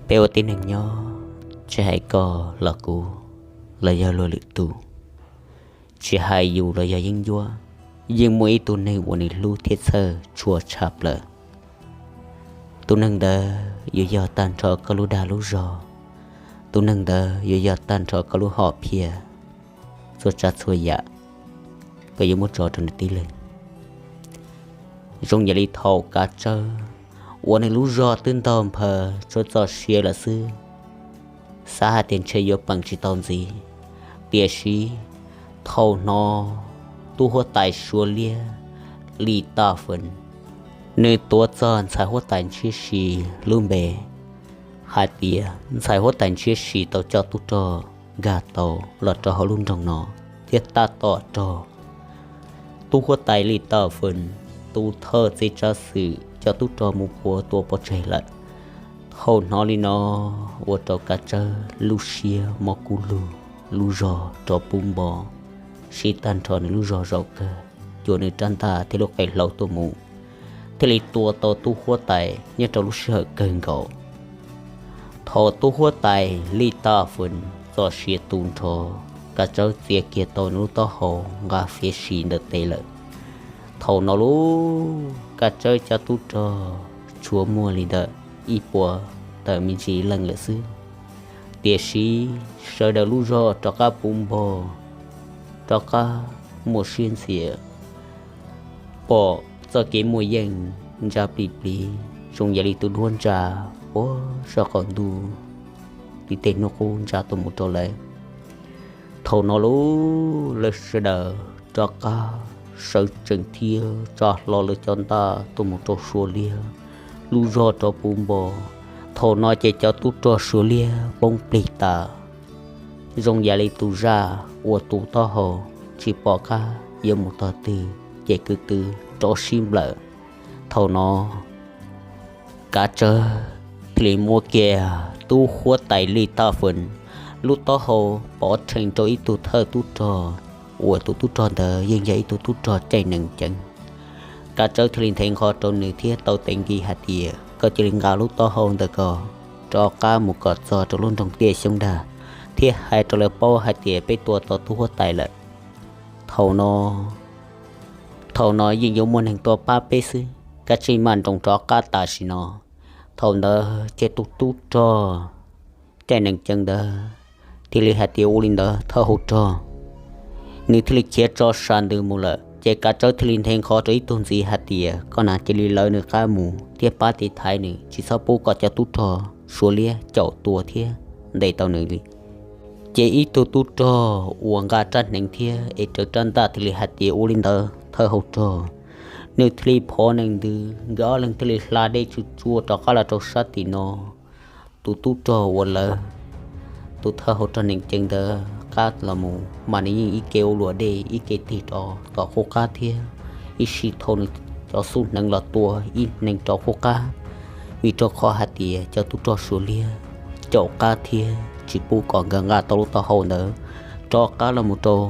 Peb ua tib neeg nyob, tsis hais koj los kuv, los yog luag lwm tus, tsis hais yus los yog yeeb ncuab, yeej muaj ib tug neeg uas nws hlub thiab txhawj tshua tshaj plaws. Tus neeg ntawd yuav yog tag nrho koj lub dag lub zog, tus neeg ntawd yuav yog tag nrho koj lub hom phiaj, txhua tsav txhua yam, koj yuav muab tso rau nws tib leeg. Zoo yam li thaum Kav Tsawb uas nws lub zog twb ntog nphaws tsuav txoj sia lawm xwb, xav hais tias ntshe yuav peem tsis tau ntxiv. Tiam sis thaum hnov tub huab tais Suav liab Li Taj Feem, nws tuav txog ntxhais huab tais Ntshiab Si lub npe, hais tias ntxhais huab tais Ntshiab Si tau coj tub rog nkag tau los rau hauv lub nroog no, thiab tab tom raug tub huab tais Li Taj Feem tus thawj txiv tsav xwm coj tub rog mus puag tua pov tseg lawm. Thaum hnov li no, ua rau Kav Tsawb lub siab mob kub lug, lub zog rov puv npo, siv tag nrho nws lub zog zaum kawg, cuam nws rab ntaj thiab lub qe hlau tuaj mus, thiaj li tua tau tub huab tais nyob rau lub sij hawm kawg nkaus. Thaum tub huab tais Li Taj Feem txoj sia tu nrho, Kav Tsawb txiav kiag tau nws lub taub hau nqa fiav si ntawm tes lawm. Thaum no lub Kav Tsawb cov tub rog tshuav muaj li ntawm ib puas tawm me ntsis leej lawm xwb. Tiam sis sawv daws lub zog rov qab puv npo, rov qab muaj siab ntxias, pom txoj kev muaj yeej ntsa plig pliv zoo yam li tus duab ntsa puag saum qaum ntuj, tib tej hnub qub ntsa tuaj mus rau lawv. Thaum no lub lawv sawv daws rov qab sawv tsees thiab tsa hlo lawv cov ntaj tuaj mus rau Suav liab lub zog rov puv npo. Thaum no ces cov tub rog Suav liab poob plig tas, zoo yam li tus zaj uas tu taub hau tsis pom qab yuav mus tog twg ces kwv tw rov sib nplawm. Thaum no Kav Tsawb thiaj li muab kiag tub huab tais Li Taj Feem lub taub hau pov rhees rau ib tug thawj tub rog, uas tus tub rog ntawd yeej yog ib tug tub rog caij nees ceev. Kav Tsawb thiaj li nthe nqho rau nws thiab tau tes nki hais tias, koj cia li nqa lub taub hau ntawm ko rov qab mus kom txog rau lub nroog Tiaj Xyoob Dag, thiab hais rau lawv paub hais tias peb tua tau tub huab tais lawm. Thaum no, thaum no yeej yuav muaj neeg tuaj pab peb xwb, kav tsij maj nroos rov qab tam sim no. Thaum ntawd ces tus tub rog caij nees ceev ntawd thiaj li hais tias, ua li ntawd thawj hauv rog. Nws thiaj li khiav tso sa ntws mus lawm. Ces Kav Tsawb thiaj li nthe nqho rau ib tug ntxiv hais tias, koj na cia li lawv nws qab mus thiab pab tiv thaiv nws, tsis txhob pub kom cov tub rog Suav liab caum tua thiab ntes tau nws li. Ces ib tug tub rog uas nqa rab hneev thiab es raws rab ntaj thiaj li hais tias, ua li ntawd thawj hauv rog. Nws thiaj li phov nees ntws, nkawd ob leeg thiaj li hla dej tsuj tsuaj rov qab los rau sab tim no. Tus tub rog uas lawv tus thawj hauv rog nees ceev ntawd qab los mus mas nws yeej ib ke ua luam dej ib ke tig rov tom qub qab thiab, ib sij thau nws cov xub hneev los tua ib hneev rov qub qab, vim rau qhov hais tias cov tub rog Suav liab caum qab thiab tsis pub kom nkawd nqa tau lub taub hau ntawd rov qab los mus rau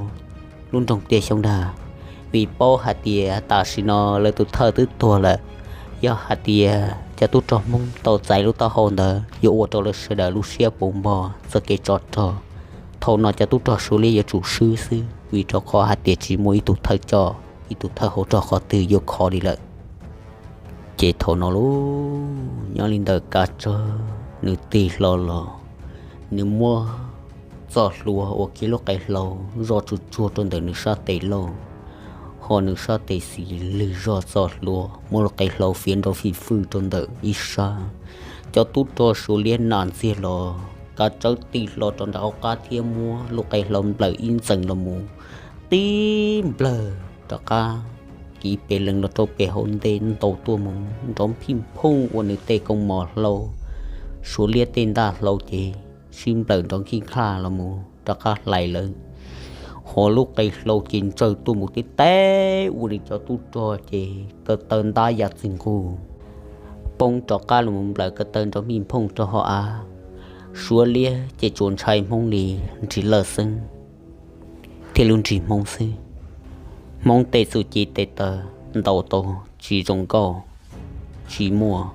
lub nroog Tiaj Xyoob Dag, vim paub hais tias tam sim no lawv tus thawj twb tuag lawm. Yog hais tias cov tub rog Hmoob tau txais lub taub hau ntawd yuav ua rau lawv sawv daws lub siab puv npo txoj kev tsov rog. Thaum no cov tub rog Suav liab yuav tsum swb xwb, vim rau qhov hais tias tsis muaj ib tug thawj coj ib tug thawj hauv rog qhov twg yuav khov li lawm. Ces thaum no lub nyob li ntawm Kav Tsawb nws tig hlo los, nws muab txoj hlua uas kiv lub qe hlau zoj tsuj tsuag rau ntawm nws sab tes laug, ho nws sab tes xis lwg zog txoj hlua, muab lub qe hlau fiav nrov fij fwj rau ntawm ib sab. Cov tub rog Suav liab nam ntxiag los, Kav Tsawb tig hlo rau nram qab thiab muab lub qe hlau nplawm ib ntxees los mus, tib nplawg rov qab kiv pes lees los rau pem hauv ntej ntaus tuaj mus nrov phij phooj ua nws tej kooj mos hlau Suav liab tej ntaj hlau ces sib nplawm nrov nkij nqaj los mus rov qab hlais lawm. Ho lub qe hlau ces ntsawg tuaj mus tib teb ua nws cov tub rog ces ko taw ntab ya txwg nqug, poob rov qab los mus nplawm ko taw nrov mij phooj rau hauv av. Suav liab ces tsuas ntshai Hmoob li nrig lawj xeeb, thiab lub nrig Hmoob xwb. Hmoob tej txuj ci tes taw ntaus tau tsis zoo nkauj, tsis muaj,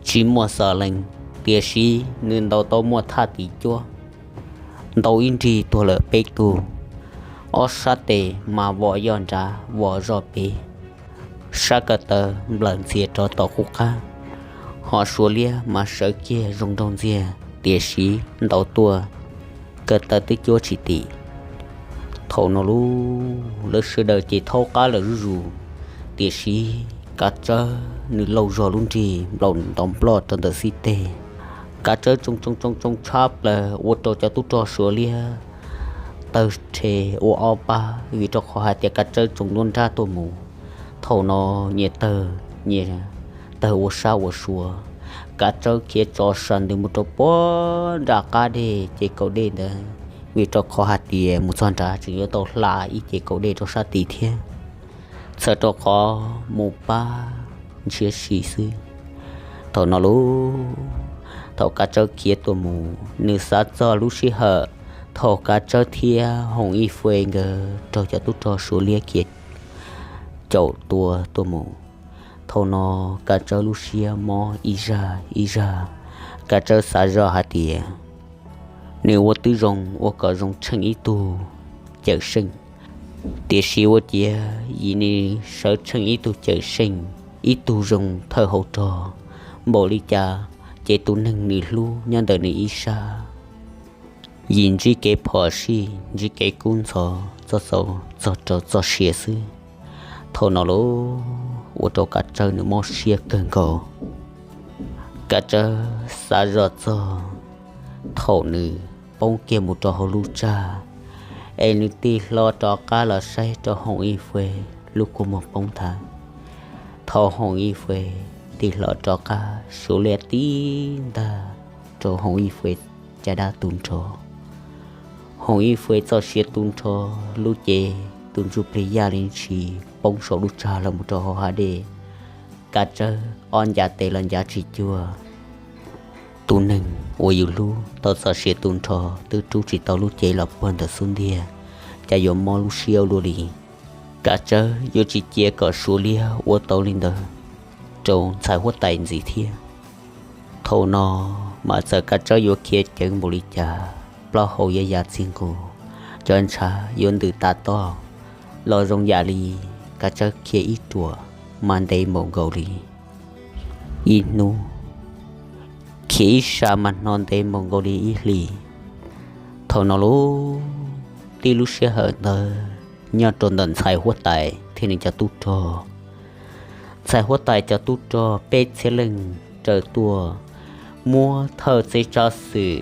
tsis muaj xas lees, Tiam sis nws ntaus tau muaj thaj tim cuab, ntaus ib nrig tuag lawm peb tug. Ob sab tes mas vos yoj nrad vos zoj pem, sab ko taw nplawm ntxhias rov tom qub qab, ho Suav liab mas sawv kiag zoo nraug ntxiag, tiam sis ntaus tuaj ko taw twb cuab tsis tim. Thaum no lub lawv sawv daws ces thaub qab lawm zuj zus, tiam sis Kav Tsawb nws lauj zog lub nrig nplaum ntov nploj rau ntawm xib teg. Kav Tsawb tsoo tsoo tsoo tsoo tshab plaws ua rau cov tub rog Suav liab tawg rhe ua ob pab, vim rau qhov hais tias Kav Tsawb tsoo nruab nrab tuaj mus. Thaum no nyias tawg, nyias tawg ua sab ua sua. Kav Tsawb khiav tso sas ntws mus rau puag nram qab dej ces kaum dej ntawd, vim rau qhov hais tias mus txog nrad tseem yuav tau hla ib ce kaum dej rau sab tid thiab, txhawm rau qhov mus pab ntshiab si xwb. Thaum no lub, thaum Kav Tsawb khiav tuaj mus, nws xav txog lub sij hawm thaum Kav Tsawb thiab Hoom Ib Fes nkawd raug cov tub rog Suav liab khiav caum tua tuaj mus. Thaum no Kav Tsawb lub siab mob ib zaj ib zaj. Kav Tsawb xav zoj hais tias nws ua twb zoo ua kom zoo tsheej ib tug cawm seej, tiam sis ua ciav yim nws sawv tsheej ib tug cawm seej, ib tug zoo thawj hauv rog npaum li cas, ces tus neeg nws hlub nyob ntawm nws ib sab, yim ntsib kev phom sij, ntsib kev kub ntxhov txog txaus txog rau txoj sia xwb. Thaum no lub ua rau Kav Tsawb nws mob siab kawg nkaus. Kav Tsawb xav zoj txog thaum nws poob kiag mus rau hauv lub tsag, es nws tig hlo rov qab los saib rau Hoom Ib Fes lub kua muag poob nthav. Thaum Hoom Ib Fes tig hlo rov qab, Suav liab tib ntag rau Hoom Ib Fes caj dab tu nrho. Hoom Ib Fes txoj sia tu nrho, lub cev tus ntsuj plig yaj li ntshis poob saum lub tsag los mus rau hauv hav dej. Kav Tsawb ob ncav tes los ncav tsis cuag. Tus neeg uas yus hlub tau txoj sia tu nrho twb rub tsis tau lub cev los puag ntawm xub ntiag, cas yuav mob lub siab ua luaj li. Kav Tsawb yuav tsis cia kom Suav liab ua tau li ntawd rau ntxhais huab tais ntxiv thiab. Thaum no mas txawm Kav Tsawb yuav khiav ceev npaum li cas, plaub hau yuav ya txij nqus, cov ntshav yuav ntws tas toj los zoo yam li Kav Tsawb khiav ib ruam mas ntev npaum nkaus li ib hnub, khiav ib sab mas hno ntev npaum nkaus li ib hlis. Thaum no lub, tib lub sij hawm ntawd nyob rau ntawm ntxhais huab tais thiab nws cov tub rog. Ntxhais huab tais cov tub rog peb txhiab leej raws tuaj muab thawj txiv tsav xwm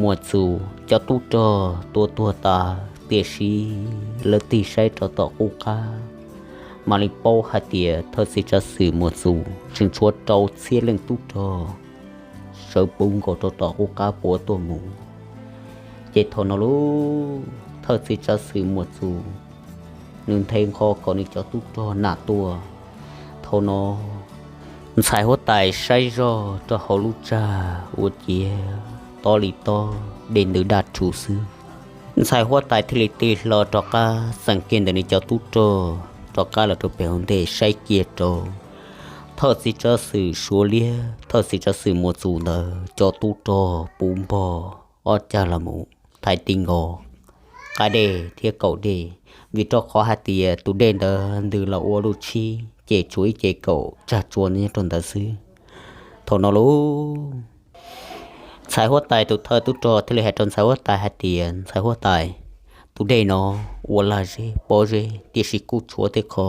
Muas Txus cov tub rog tua tuag tas, tiam sis lawv tig saib rau tom qub qab mam li paub hais tias thawj txiv tsav xwm Muas Txus tseem tshuav rau txhiab leej tub rog sawv puv nkaus rau tom qub qab puav tuaj mus. Ces thaum no lub thawj txiv tsav xwm Muas Txus nws nthe nqho kom nws cov tub rog nam tuaj. Thaum no ntxhais huab tais saib zoj rau hauv lub tsag ua ciav tob li tob dej ntws daj rhuv xwb. Ntxhais huab tais thiaj li tig hlo rov qab txeem kiag ntawm nws cov tub rog rov qab los rau pem hauv ntej saib kiag rau thawj txiv tsav xwm Suav Liab, thawj txiv tsav xwm Muas Txus ntawd cov tub rog puv npog ob cag los mus thaiv ti nkaus qab dej thiab kaum dej, vim rau qhov hais tias tus dej ntawd ntws los ua lub tshib ces tshuav ib ce kaum tsag tsua nyob rau ntawd xwb. Thaum no lub ntxhais huab tais tus thawj tub rog thiaj li hais rau ntxhais huab tais hais tias, ntxhais huab tais, tus dej no ua lag zeb pob zeb tiam sis kuj tshuav tej qho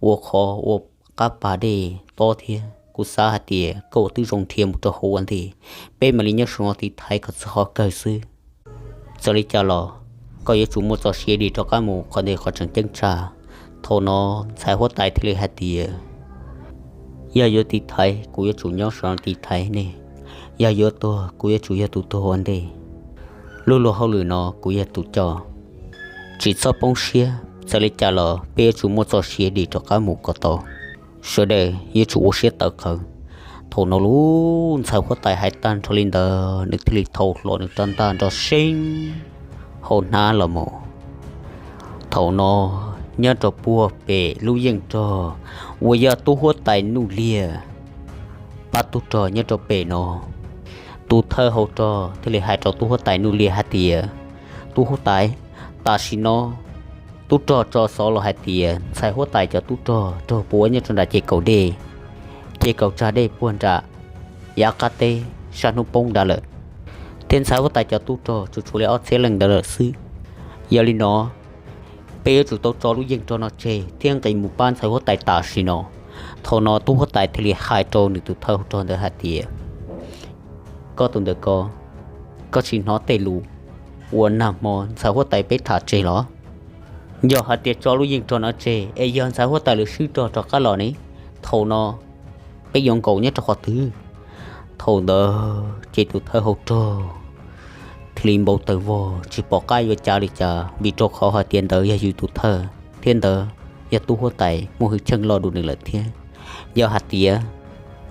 ua qhov ua qab pas dej tob thiab. Kuv xav hais tias koj ua twb zoo nrhiav mus rau hauv ua ntej, peb mam li nyob saum no tiv thaiv kom txog qhov kawg xwb. Txawm li cas los koj yuav tsum muaj txoj sia dim rov qab mus qhov ntej qhov tseem ceeb tshaj. Thaum no ntxhais huab tais thiaj li hais tias, yog yuav tiv thaiv kuv yuav tsum nyob saum no tiv thaiv ne, yog yuav tuag kuv yuav tsum yog tus tuag ua ntej. Lub luag hauj lwm no kuv yog tus coj, tsis txhob poob siab. Txawm li cas los peb yuav tsum muaj txoj sia dim rov qab mus kom tau, sawv daws yuav tsum ua siab tawv qhawv. Thaum no lub ntxhais huab tais hais tag nrho li ntawd, nws thiaj li thau hlo nws rab ntaj nrov seeb hauv hnab los mus. Thaum no nyob rau puag pem lub yeej rog uas yog tub huab tais Nuj Liag pab tub rog nyob rau pem no, Tus thawj hauv rog thiaj li hais rau tub huab tais Nuj Liag hais tias, Tub huab tais, tam sim no tub rog tso xov los hais tias ntxhais huab tais cov tub rog raug puav nyob rau nram ces kaum dej, ces kaum tsag dej puag nram yav qab teb sab hnub poob ntawd lawm, thiab ntxhais huab tais cov tub rog tsuas tshuav li ob txhiab leej ntawd lawm xwb. Yog li no, peb yuav tsum tau tso lub yeej rog no tseg thiab nqis mus pab ntxhais huab tais tam sim no. Thaum no tub huab tais thiaj li hais rau nws tus thawj hauv rog ntawd hais tias, Koj tus ntawm ko, koj tsis hnov tej lus uas nag hmo ntxhais huab tais peb tham tseg los? Yog hais tias tso lub yeej rog no tseg es yog ntxhais huab tais lawv swb rog rov qab los ne, thaum no peb yuav nkaum nyob rau qhov twg? Thaum ntawd ces tus thawj hauv rog thiaj li npau taws vog tsis pom qab yuav cav li cas, vim rau qhov hais tias ntawd yog yus tus thawj thiab ntawd yog tub huab tais muaj hwj chim loj dua nws lawm thiab. Yog hais tias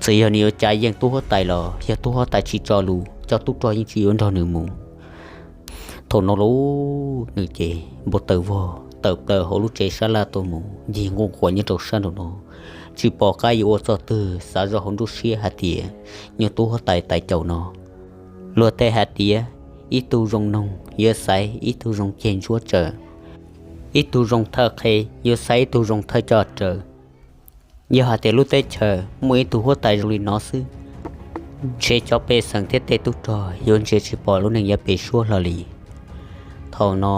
txawm yog nws yuav cav yeej tub huab tais los yog tub huab tais tsis tso lus cov tub rog yeej tsis yuav nrog nws mus. Thaum no lauj, nws ces npau taws vog tawm plaws hauv lub tsev sab laj tuaj mus ncig nquj nquas nyob rau sab nraum no, tsis pom qab yuav ua txoj twg, xav zoj hauv nruab siab hais tias, Nyuag tub huab tais tais caus no, luag tej hais tias ib tug zoo noog yuav xaiv ib tug zoo ceg ntsuab tsaws, ib tug zoo thawj qhe yuav xaiv ib tug zoo thawj coj raws. Yog hais tias lub teb chaws muaj ib tug huab tais zoo li no xwb, ntshe cov pej xeem thiab tej tub rog yuav ntsia tsis pom lub neej yuav pem suab hlo li. Thaum no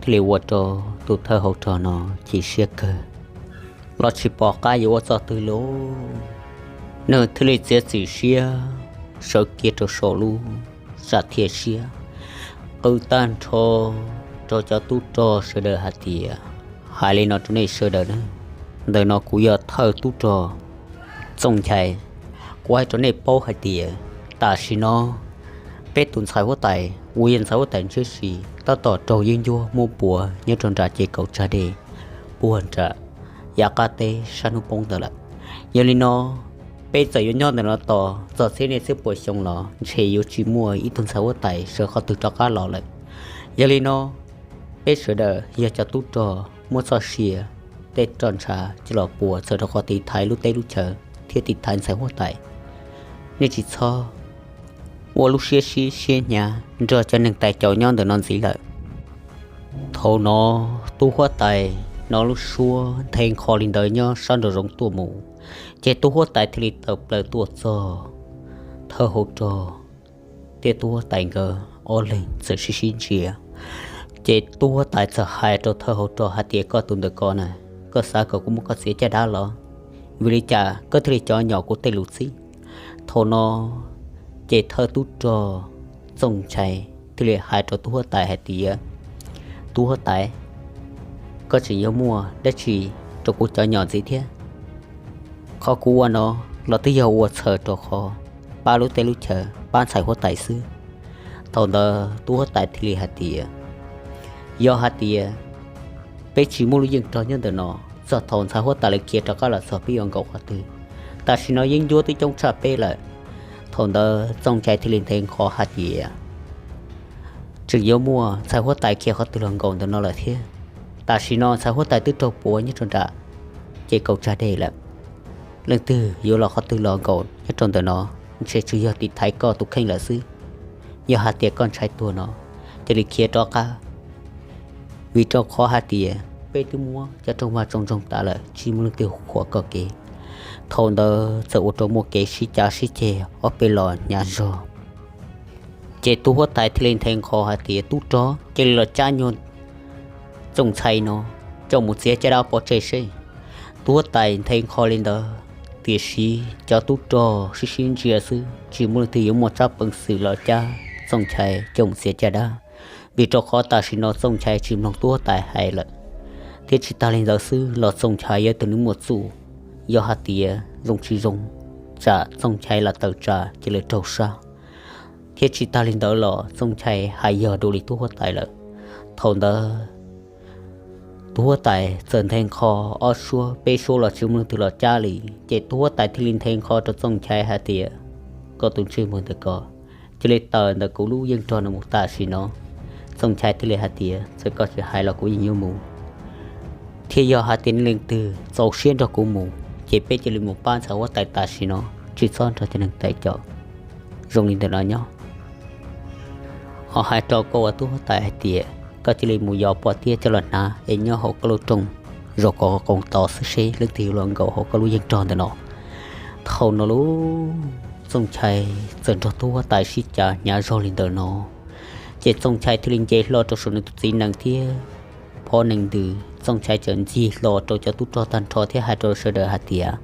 thiaj li ua rau tus thawj hauv rog no chim siab kawg, los tsis pom qab yuav ua txoj twg lauj. Nws thiaj li txiav txim siab sawv kiag rau saum lub tsam thiab siab, qw tag nrho rau cov tub rog sawv daws hais tias, Hais li no rau nej sawv daws na, ntawm no kuv yog thawj tub rog Txooj Nchai, kuv hais rau nej paub hais tias tam sim no peb tus ntxhais huab tais uas yog ntxhais huab tais Ntshiab Si tab tom raug yeeb ncuab muab puav nyob rau nram ces kaum tsag dej puag nram yav qab teb sab hnub poob ntawd lawm. Yog li no, peb txawm yuav nyob ntawm no tos txog txhiab niaj txhiab puas xyoo los ntshe yuav tsis muaj ib tug ntxhais huab tais sawv qhov twg rov qab los lawm. Yog li no, peb sawv daws yog cov tub rog muab txoj sia tej roj ntsha coj los puas txhawm rau qhov tiv thaiv lub teb lub chaw thiab tiv thaiv ntxhais huab tais. Nej tsis txhob ua lub siab sib siab hnyav nrog cov neeg tais caus nyob ntawm no ntxiv lawm. Thaum no tub huab tais hnov lub suab nthe nqho li ntawd nyob sab nraum zoov tuaj mus, ces tub huab tais thiaj li tawm plaws tuaj txog. Thawj hauv rog thiab tub huab tais nkawd ob leeg txawm sib sib ntsia, ces tub huab tais txawm hais rau thawj hauv rog hais tias, Koj tus ntawm ko na, koj xav kom kuv muab koj txiav caj dab los? Vim li cas koj thiaj li cov nyom kuv tej lus txib? Thaum no ces thawj tub rog Txooj Nchai thiaj li hais rau tub huab tais hais tias, Tub huab tais, koj tseem yuav muaj dab tsi rau kuv cov nyom ntxiv thiab? Qhov kuv ua no los twb yog ua txhawm rau qhov pab lub teb lub chaw, pab ntxhais huab tais xwb. Thaum ntawd tub huab tais thiaj li hais tias, Yog hais tias peb tsis muaj lub yeej rog nyob ntawm no, txog thaum ntxhais huab tais lawv khiav rov qab los txog peb yuav nkaum qhov twg? Tam sim no yeeb ncuab twb coob tshaj peb lawm. Thaum ntawd Txooj Nchai thiaj li nthe nqho hais tias, Tseem yuav muaj ntxhais huab tais khiav qhov twg los nkaum ntawm no lawm thiab? Tam sim no ntxhais huab tais twb raug puav nyob rau nram ces kaum tsag dej lawm. Leej twg yuav los qhov twg los nkaum nyob rau ntawm no, ntshe tsuas yog tiv thaiv koj tus kheej lawm xwb. Yog hais tias koj ntshai tuag no, cia li khiav rov qab, vim rau qhov hais tias peb twb muab cov rooj vag tsoos ntsoog tas lawm, tsis muaj leej twg qhuas koj kev. Thaum ntawd txawm ua rau muaj kev sib cav sib ceg ob peb los hnyav zog. Ces tub huab tais thiaj li nthe nqho hais tias, Tub rog, cia li los cab nyuag Txooj Nchai no coj mus txiav caj dab pov tseg seb. Tub huab tais nthe nqho li ntawd, tiam sis cov tub rog sib sib ntsia xwb, tsis muaj leej twg yuav muaj tsab peev xwm los cab Txooj Nchai coj mus txiav caj dab, vim rau qhov tam sim no Txooj Nchai tsis mloog tub huab tais hais lawm. Thiab tsis tas li ntawd xwb los Txooj Nchai yog tus neeg muaj txuj, yog hais tias zoo tsis zoo, tsam Txooj Nchai lam tawm tsam cia li raug sab. Thiab tsis tas li ntawd los Txooj Nchai hais yog dua li tub huab tais lawm. Thaum ntawd tub huab tais txawm nthe nqho ob suab peb suab los tsis muaj leej twg los cab li, ces tub huab tais thiaj li nthe nqho rau Txooj Nchai hais tias, Koj tus ntsej muag ntawm ko, cia li tawm ntawm kuv lub yeej rog no mus tam sim no. Txooj Nchai thiaj li hais tias, Txawm koj tsis hais los kuv yeej yuav mus, thiab yog hais tias nej leej twg txaus siab nrog kuv mus, ces peb cia li mus pab ntxhais huab tais tam sim no, tsis txhob nrog cov neeg tais caum. zoo li ntawm no nyob. Ho hais rau koj ua tub huab tais hais tias koj cia li mus yos pom tiab coj los hnav es nyob hauv koj lub rooj, zov kom qoo to xwb seb leej twg yuav los nkaum hauv koj lub yeej rog ntawm no. Thaum no lub Txooj Nchai txawm nrog tub huab tais sib cav hnyav zog li ntawm no, ces Txooj Nchai thiaj li nce hlo rau saum nws tus txiv nees thiab phov nees ntws. Txooj Nchai txawm ntxig hlo rau cov tub rog tag nrho thiab hais rau sawv daws hais tias,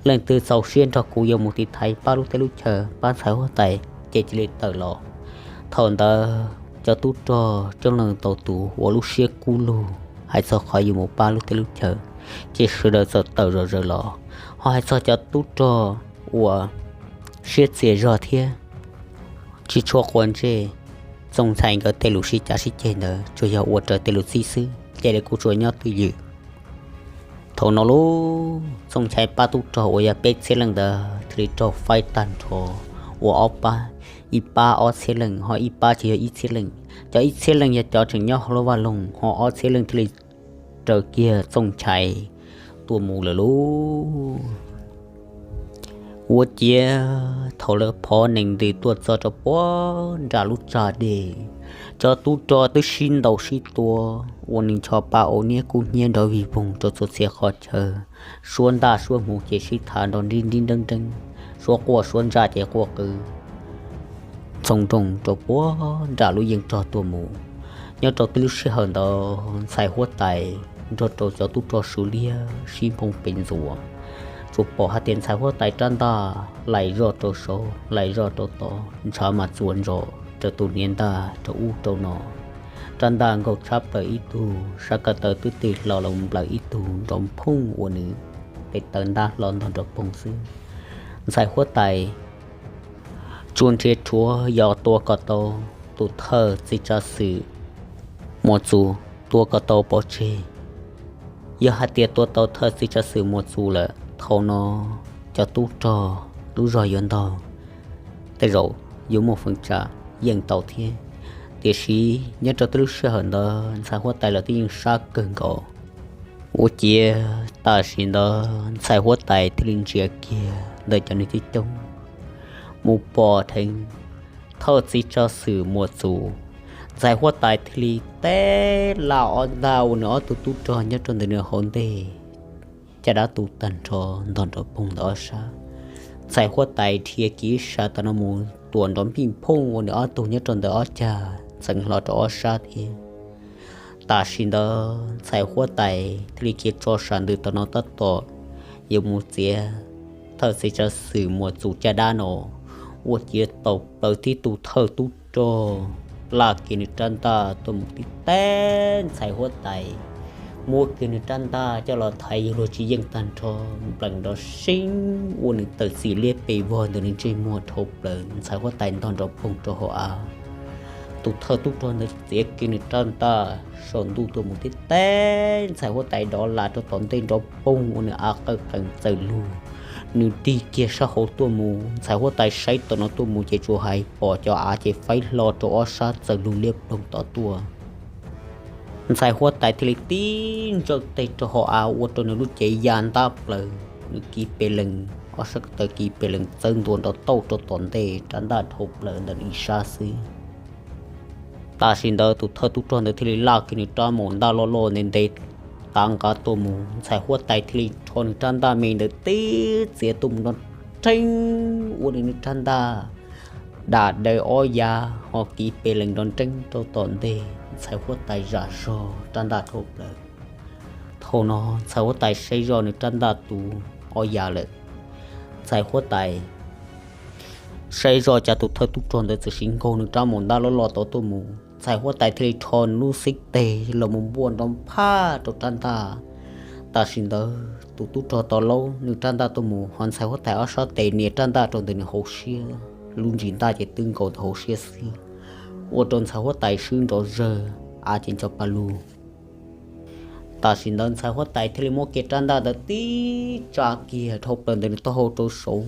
leej twg txaus siab nrog kuv yuav mus tiv thaiv pab lub teb lub chaw, pab ntxhais huab tais, ces cia li tawm los. Thaum ntawd cov tub rog coob leej ntau tus uas lub siab kub lug hais txog qhov yuav mus pab lub teb lub chaw, ces sawv daws txawm tawm zom zaws los. Ho hais txog cov tub rog uas siab txias zog thiab tsis tshua quav ntsej Txooj Nchai nkawd tej lus sib cav sib ceg ntawd, tsuas yog ua raws tej lus txib xwb, ces lawv kuj tsuas nyob twj ywm. Thaum no lub Txooj Nchai pab tub rog uas yog peb txhiab leej ntawd thiaj li raug faib tag nrho, ua ob pab, ib pab ob txhiab leej, ho ib pab tsis yog ib txhiab leej. Cov ib txhiab leej yog cov tseem nyob hauv lub vaj loog, ho ob txhiab leej thiaj li raws kiag Txooj Nchai tuaj mus lawm lauj. Ua ciav thaum lawv phov nees ntws tuaj txog rau puag nram lub tsag dej, cov tub rog twb sib ntaus sib tua ua nws ncho pa au niab kub hnyiab nrov vig voog rau txhua txhia qhov chaw. Suab ntaj suab hmuv ces sib tham nrov nrib nrib nreeb nreeb, suab quaj suab ntsaj ces quaj qw txoov nrooj rau puag nram lub yeej rog tuaj mus. Nyob rau tib lub sij hawm ntawd ntxhais huab tais nrog rau cov tub rog Suav liab sib nphoo pes ntxuas, tsuas pom hais tias ntxhais huab tais rab ntaj laim zoj rau saud laim zoj rau tod, ntshav mas txuas ntsos raws tus hniav ntaj rau ub rau no. Rab ntaj nkaug tshab plaws ib tug, sab ko taw twb tig hlo los nplawm ib tug nrov phooj ua nws tes taw ntab hlo ntog nrov poog xwb. Ntxhais huab tais tsuas nrhiav rhuav yog tua kom tau tus thawj txiv tsav xwm Muas Txus, tua kom tau pov tseg. Yog hais tias tua tau thawj txiv tsav xwm Muas Txus lawm, thaum no cov tub rog lub zog yuav ntog, tej zaum yuav muaj feem tsam yeej tau thiab. Tiam sis nyob rau tib lub sij hawm ntawd ntxhais huab tais los twb yeej sab kawg nkaus. Ua ciav tam sim ntawd ntxhais huab tais thiaj li ntsia kiag ntawm cov neeg coob coob mus pom dheev thawj txiv tsav xwm Muas Txus. Ntxhais huab tais thiaj li teb laj ob ntaj ua nws ob tug tub rog nyob rau ntawm nws hauv ntej, caj dab tu tag nrho ntog nrov poog ntawm ob sab. Ntxhais huab tais dhia kiv sab tom no mus tuam nrov npij phooj ua nws ob tug nyob rau ntawm ob cag ntxeev hlo rau ob sab thiab. Tam sim ntawd ntxhais huab tais thiaj li khiav tso sam ntws tom no tab tom yuav mus txiav thawj txiv tsav xwm Muas Txus caj dab no. Ua ciav tau plaws tib tug thawj tub rog laj kiag nws rab ntaj tuaj mus tib teb ntxhais huab tais, muab kiag nws rab ntaj coj los thaiv yuav luag tsis yeej tag nrho, nplees nrov seeb ua nws tawm txim liab pes vog ntawm nws ntsej muag dhau plaws, ntxhais huab tais ntog nrov poog rau hauv av. Tus thawj tub rog ntawd txiav kiag nws rab ntaj saum ntuj tuaj mus tib teb ntxhais huab tais dov las rau tom ntej nrov poog ua nws av qawj qees txawm lug. Nws dig kiag sab hauv tuaj mus, ntxhais huab tais saib tom no tuaj mus ces tsuas hais pom cov av ces faib hlo rau ob sab txawm lug liab ploog tod tuaj. Ntxhais huab tais thiaj li tib ntsawj teg rau hauv av ua rau nws lub cev ya ntab plaws, nws kiv pes lees, ob sab ko taw kiv pes lees txawb ntua nrov tauj rau tom ntej, rab ntaj dhau plaws ntawm nws ib sab xwb. Tam sim ntawd tus thawj tub rog ntawd thiaj li laj kiag nws rab maum ntaj loj loj ntev ntev tav nqav tuaj mus, ntxhais huab tais thiaj li rho nws rab ntaj me ntawd tib txiav tuaj mus nrov nreeb ua nws rab ntaj dam daws ob yav ho kiv pes lees nrov nreeb rau tom ntej, ntxhais huab tais zam zog rab ntaj dhau plaws. Thaum no ntxhais huab tais saib zoj nws rab ntaj tu ob yav lawm. Ntxhais huab tais saib zoj cas tus thawj tub rog ntawd txawm siv nkaug nws rab maum ntaj loj loj tod tuaj mus, ntxhais huab tais thiaj li rho nws lub xib teg los mus npuaj nrov phaj rau rab ntaj. Tam sim ntawd tus tub rog tod laub nws rab ntaj tuaj mus, ho ntxhais huab tais ob sab tes nias rab ntaj rau ntawm nws hauv siab, lub ntsis ntaj ces twb nkaus ntawm hauv siab xwb, ua rau ntxhais huab tais swb nrov zawg, av ces ncho pa lug. Tam sim ntawd ntxhais huab tais thiaj li muab kiag rab ntaj ntawd tib tsa kiag dhau plaws ntawm nws taub hau rau saud,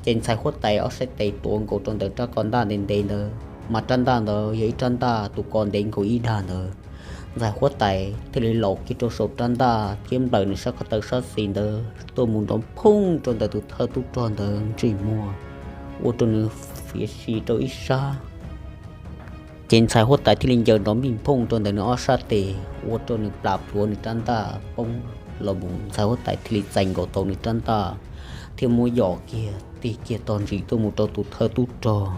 ces ntxhais huab tais ob sab tes tuav nkaus rau ntawm rab ko ntaj ntev ntev ntawd, mas rab ntaj ntawd yog ib rab ntaj tus ko ntev nkaus ib dag ntawd. Ntxhais huab tais thiaj li laus kiag rau saum rab ntaj thiab nplawm nws sab ko taw sab xis ntawd tuaj mus nrov phooj rau ntawm tus thawj tub rog ntawd ntsej muag, ua rau nws fiav si rau ib sab. Ces ntxhais huab tais thiaj li ncaws nrov npij nphooj rau ntawm nws ob sab tes, ua rau nws plam plhuav nws rab ntaj poob los mus. Ntxhais huab tais thiaj li txais nkaus tau nws rab ntaj thiab muab yos kiag tig kiag tog ntsis tuaj mus rau tus thawj tub rog.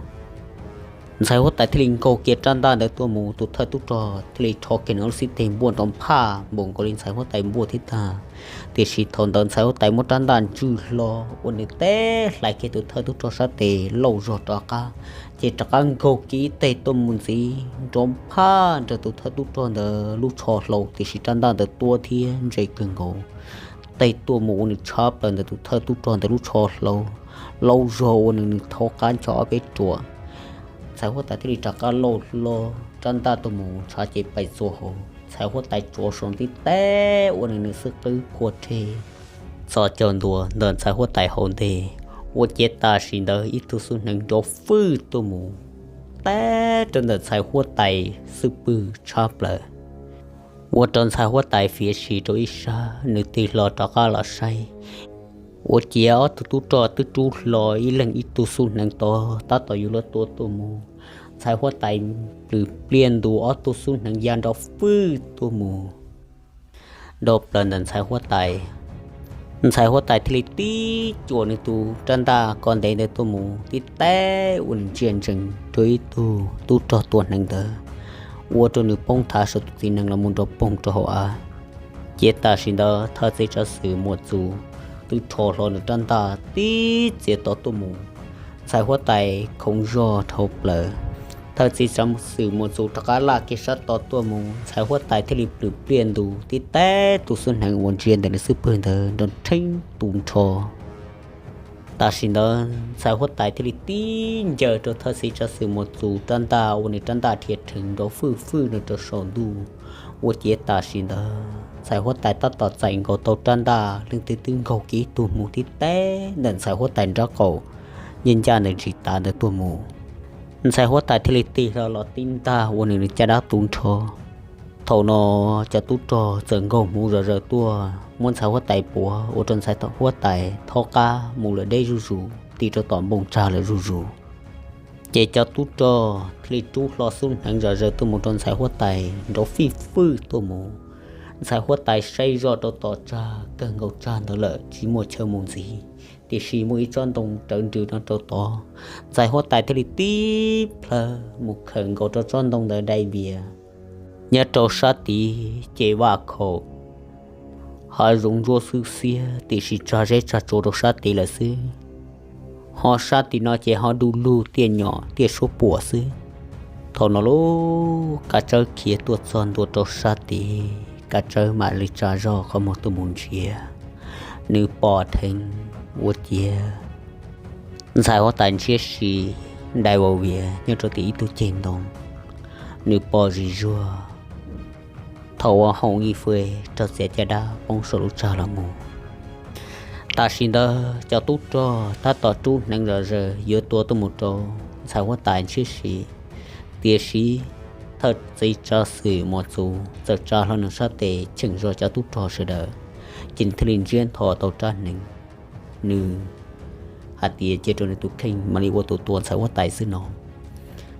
Ntxhais huab tais thiaj li nkaug kiag rab ntaj ntawd tuaj mus, tus thawj tub rog thiaj li rho kiag nws lub xib teg npuaj nrov phaj npaum nkaus li ntxhais huab tais npuaj thiab tag. Tiam sis thaum ntawd ntxhais huab tais muab rab ntaj ntswj hlo ua nws teb hlais kiag tus thawj tub rog sab tes lauj zog rov qab, ces rov qab nkaug kiag ib teg tuaj mus ntxiv nrov phaj nrog tus thawj tub rog ntawd lub tsho hlau, tiam sis rab ntaj ntawd tuab thiab ntse kawg nkaus. Teg tuaj mus ua nws tshab plaws ntawm tus thawj tub rog ntawd lub tsho hlau, lauj zog ua nws nws thaub qab ncho ob peb ruam. Ntxhais huab tais thiaj li rov qab lauj hlo rab ntaj tuaj mus ntshav ces pais txuas hauv ntxhais huab tais tsuav saum ntiv teb ua nws nws xwb qwb phua rhe txhos caug ntua ntawm ntxhais huab tais hauv ntej. Ua ciav tam sim ntawd ib tug xub hneev nrov fwj tuaj mus teb rau ntawm ntxhais huab tais xwb pwg tshab plaws, ua rau ntxhais huab tais fiav si rau ib sab, nws tig hlo rov qab los saib. Ua ciav ob tug tub rog twb rub hlo ib leeg ib tug xub hneev tod tab tom yuav luag tua tuaj mus. Ntxhais huab tais plws pliaj ntus ob tug xub hneev ya nrov fwj tuaj mus do plaws ntawm ntxhais huab tais. Ntxhais huab tais thiaj li tib cuam nws tus rab ntaj ko ntev ntawd tuaj mus tib teb ua nws ntsia ntsees rau ib tug tub rog tua hneev ntawd, ua rau nws poob thav saum tus txiv hneev los mus nrov poog rau hauv av. Ces tam sim ntawd thawj txiv tsav xwm Muas Txus twb rho hlo nws rab ntaj tib txiav tod tuaj mus. Ntxhais huab tais khoov zog dhau plaws. Thawj txiv tsav xwm Muas Txus rov qab laj kiag sab tod tuaj mus, ntxhais huab tais thiaj li plws pliaj ntus tib teb tus xub hneev uas ntsia ntawm nws xwb pwg ntawd nrov rheeb tu nrho. Tam sim ntawd ntxhais huab tais thiaj li tib ncaws rau thawj txiv tsav xwm Muas Txus rab ntaj ua nws rab ntaj dhia rhees nrov fwj fwj no rau saum ntuj. Ua ciav tam sim ntawd ntxhais huab tais tab tom txais nkaus tau rab ntaj, leej twg twb nkaug kiag ib tug mus tib teb ntawm ntxhais huab tais nraub qaum, nyob ncaj ntawm ntsis tav ntawd tuaj mus. Ntxhais huab tais thiaj li tig hlo los tib ntaj ua nws nws caj dab tu nrho. Thaum no cov tub rog txawm nkaug hmuv zom zaws tuaj muab ntxhais huab tais puav ua rau ntxhais huab tais thaub qab mus lawm deb zuj zus, ti rau tom npoo tsag lawm zuj zus. Ces cov tub rog thiaj li rub hlo xub hneev zom zaws tuaj mus rau ntxhais huab tais nrov fij fwj tuaj mus. Ntxhais huab tais saib zoj rau tom tsag kawg nkaus tsag ntawd lawm tsis muaj chaw mus ntxiv, tiam sis muaj ib tsob ntoo rawv nrws no rau tod. Ntxhais huab tais thiaj li tib plhaw mus khawm nkaus rau tsob ntoo ntawd dai vias nyob rau sab tid ces vaj khaum hav zoov ntsuab xwb xiab tiam sis tsag zeb tsag tsua rau sab tid lawm xwb. Ho sab tim no ces ho du lug tiaj nyom tiaj suab puam xwb. Thaum no lub Kab Tsawb khiav tuaj txog ntua rau sab tid, Kab Tsawb mam li tsa zog qhov muag tuaj mus nrhiav. Nws pom dheev ua ciav ntxhais huab tais ntshiab si dai vau vias nyob rau tim ib tug ceg ntoo. Nws pom zis zuag thaum uas hoom ib fwj raug txiav caj dab poob saum lub tsag los mus. Tam sim ntawd cov tub rog tab tom rub hneev zom zaws yuav tua tuaj mus rau ntxhais huab tais ntshiab si, tiam sis thawj txiv tsav xwm Muas Txus txawm tsa hlo nws sab tes cheem zog cov tub rog sawv daws, ces nws thiaj li ntsiab ntho tau rab hneev. Nws hais tias cia rau nws tus kheej mam li ua tus tua ntxhais huab tais xwb no.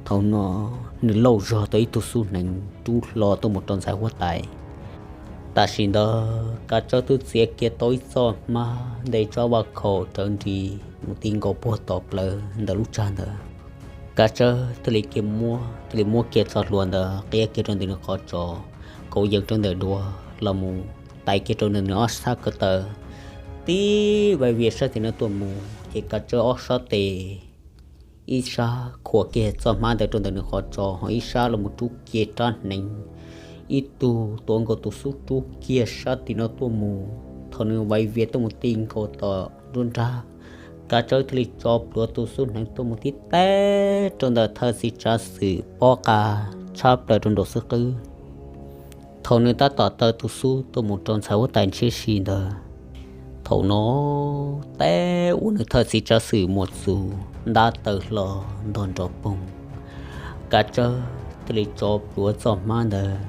Thaum no nws lauj zog tau ib tug xub hneev rub hlo tuaj mus rau ntxhais huab tais. Tam sim ntawd Kab Tsawb twb txiav kiag tau ib txoj hmab nte tsob vaj khaum rawv nris mus ti nkaus puag tom plawv ntawm lub tsag ntawd. Kab Tsawb thiaj li kiag muab thiaj li muab kiag txoj hlua ntawd qiab kiag rau ntawm nws qhov tsos, kauv yees rau ntawm duav los mus tais kiag rau ntawm nws ob sab ko taw, tib vais vias sab tim no tuaj mus ces Kab Tsawb ob sab tes, ib sab khuam kiag txoj hmab ntawd rau ntawm nws qhov tsos ho ib sab los mus rub kiag rab hneev ib tug tuav nkaus tus xub rub kiag sab tim no tuaj mus. Thaum nws vais vias tuaj mus ti nkaus tom nruab nrab, Kab Tsawb thiaj li tso plhuav tus xub hneev tuaj mus tib teb rau ntawm thawj txiv tsav xwm pob qa tshab plaws rau nraum xwb qwb. Thaum nws tab tom taw tus xub tuaj mus rau ntxhais huab tais ntshiab si ntawd, thaum no teb ua nws thawj txiv tsav xwm Muas Txus ntab taw hlo ntog nrov poog. Kab Tsawb thiaj li tso plhuav txoj hmab ntawd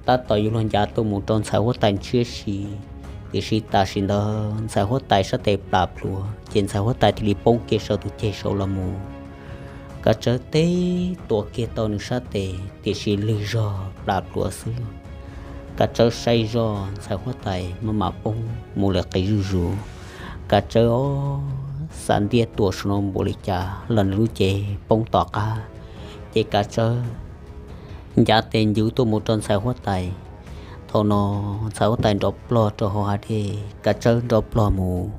tab tom yuav luag ncav tuaj mus rau ntxhais huab tais ntshiab si, tiam sis tam sim ntawd ntxhais huab tais sab tes plam plhuav ces ntxhais huab tais thiaj li poob kiag saum tus ceg saud los mus. Kav Tsawb teb tua kiag tau nws sab tes tiam sis lwg zog plam pluav xwb. Kav Tsawb saib zoj ntxhais huab tais maj mam poob mus lawm qis zuj zus. Kav Tsawb ob xav ntiab tua saum no npaum li cas los nws lub cev poob tom qab, ces Kav Tsawb ncav tes ncuv tuaj mus rau ntxhais huab tais. Thaum no ntxhais huab tais nrov plog rau hauv hav dej, Kav Tsawb nrov plog mus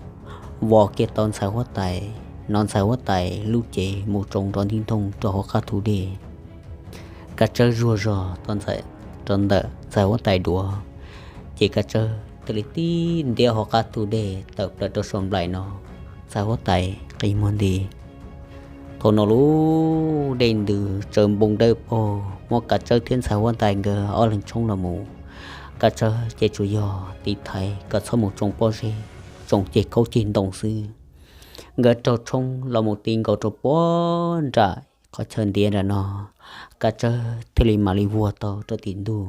vos kiag tau ntxhais huab tais, hnov ntxhais huab tais lub cev mus tsoo nrov nti ntoog rau hauv qab thu dej. Kav Tsawb zuag zog rau ntawm ntxhais huab tais duav, ces Kav Tsawb thiaj li tib ntiab hauv qab thu dej tawm plaws rau saum nplaim no, ntxhais huab tais qi muag nti. Thaum no lub dej ntws tsaws npoo dawb paug muab Kav Tsawb thiab ntxhais huab tais nkawd ob leeg tshoob los mus. Kav Tsawb ces tsuas yog tiv thaiv kom txhob mus tsoo pob zeb, tsoo ceg kaub ceg ntoo xwb. Nkawd raug tshoob los mus ti nkaus rau puag nram qhov chaw ntiav nram no, Kav Tsawb thiaj li mam li vuag tau rau tim ntug.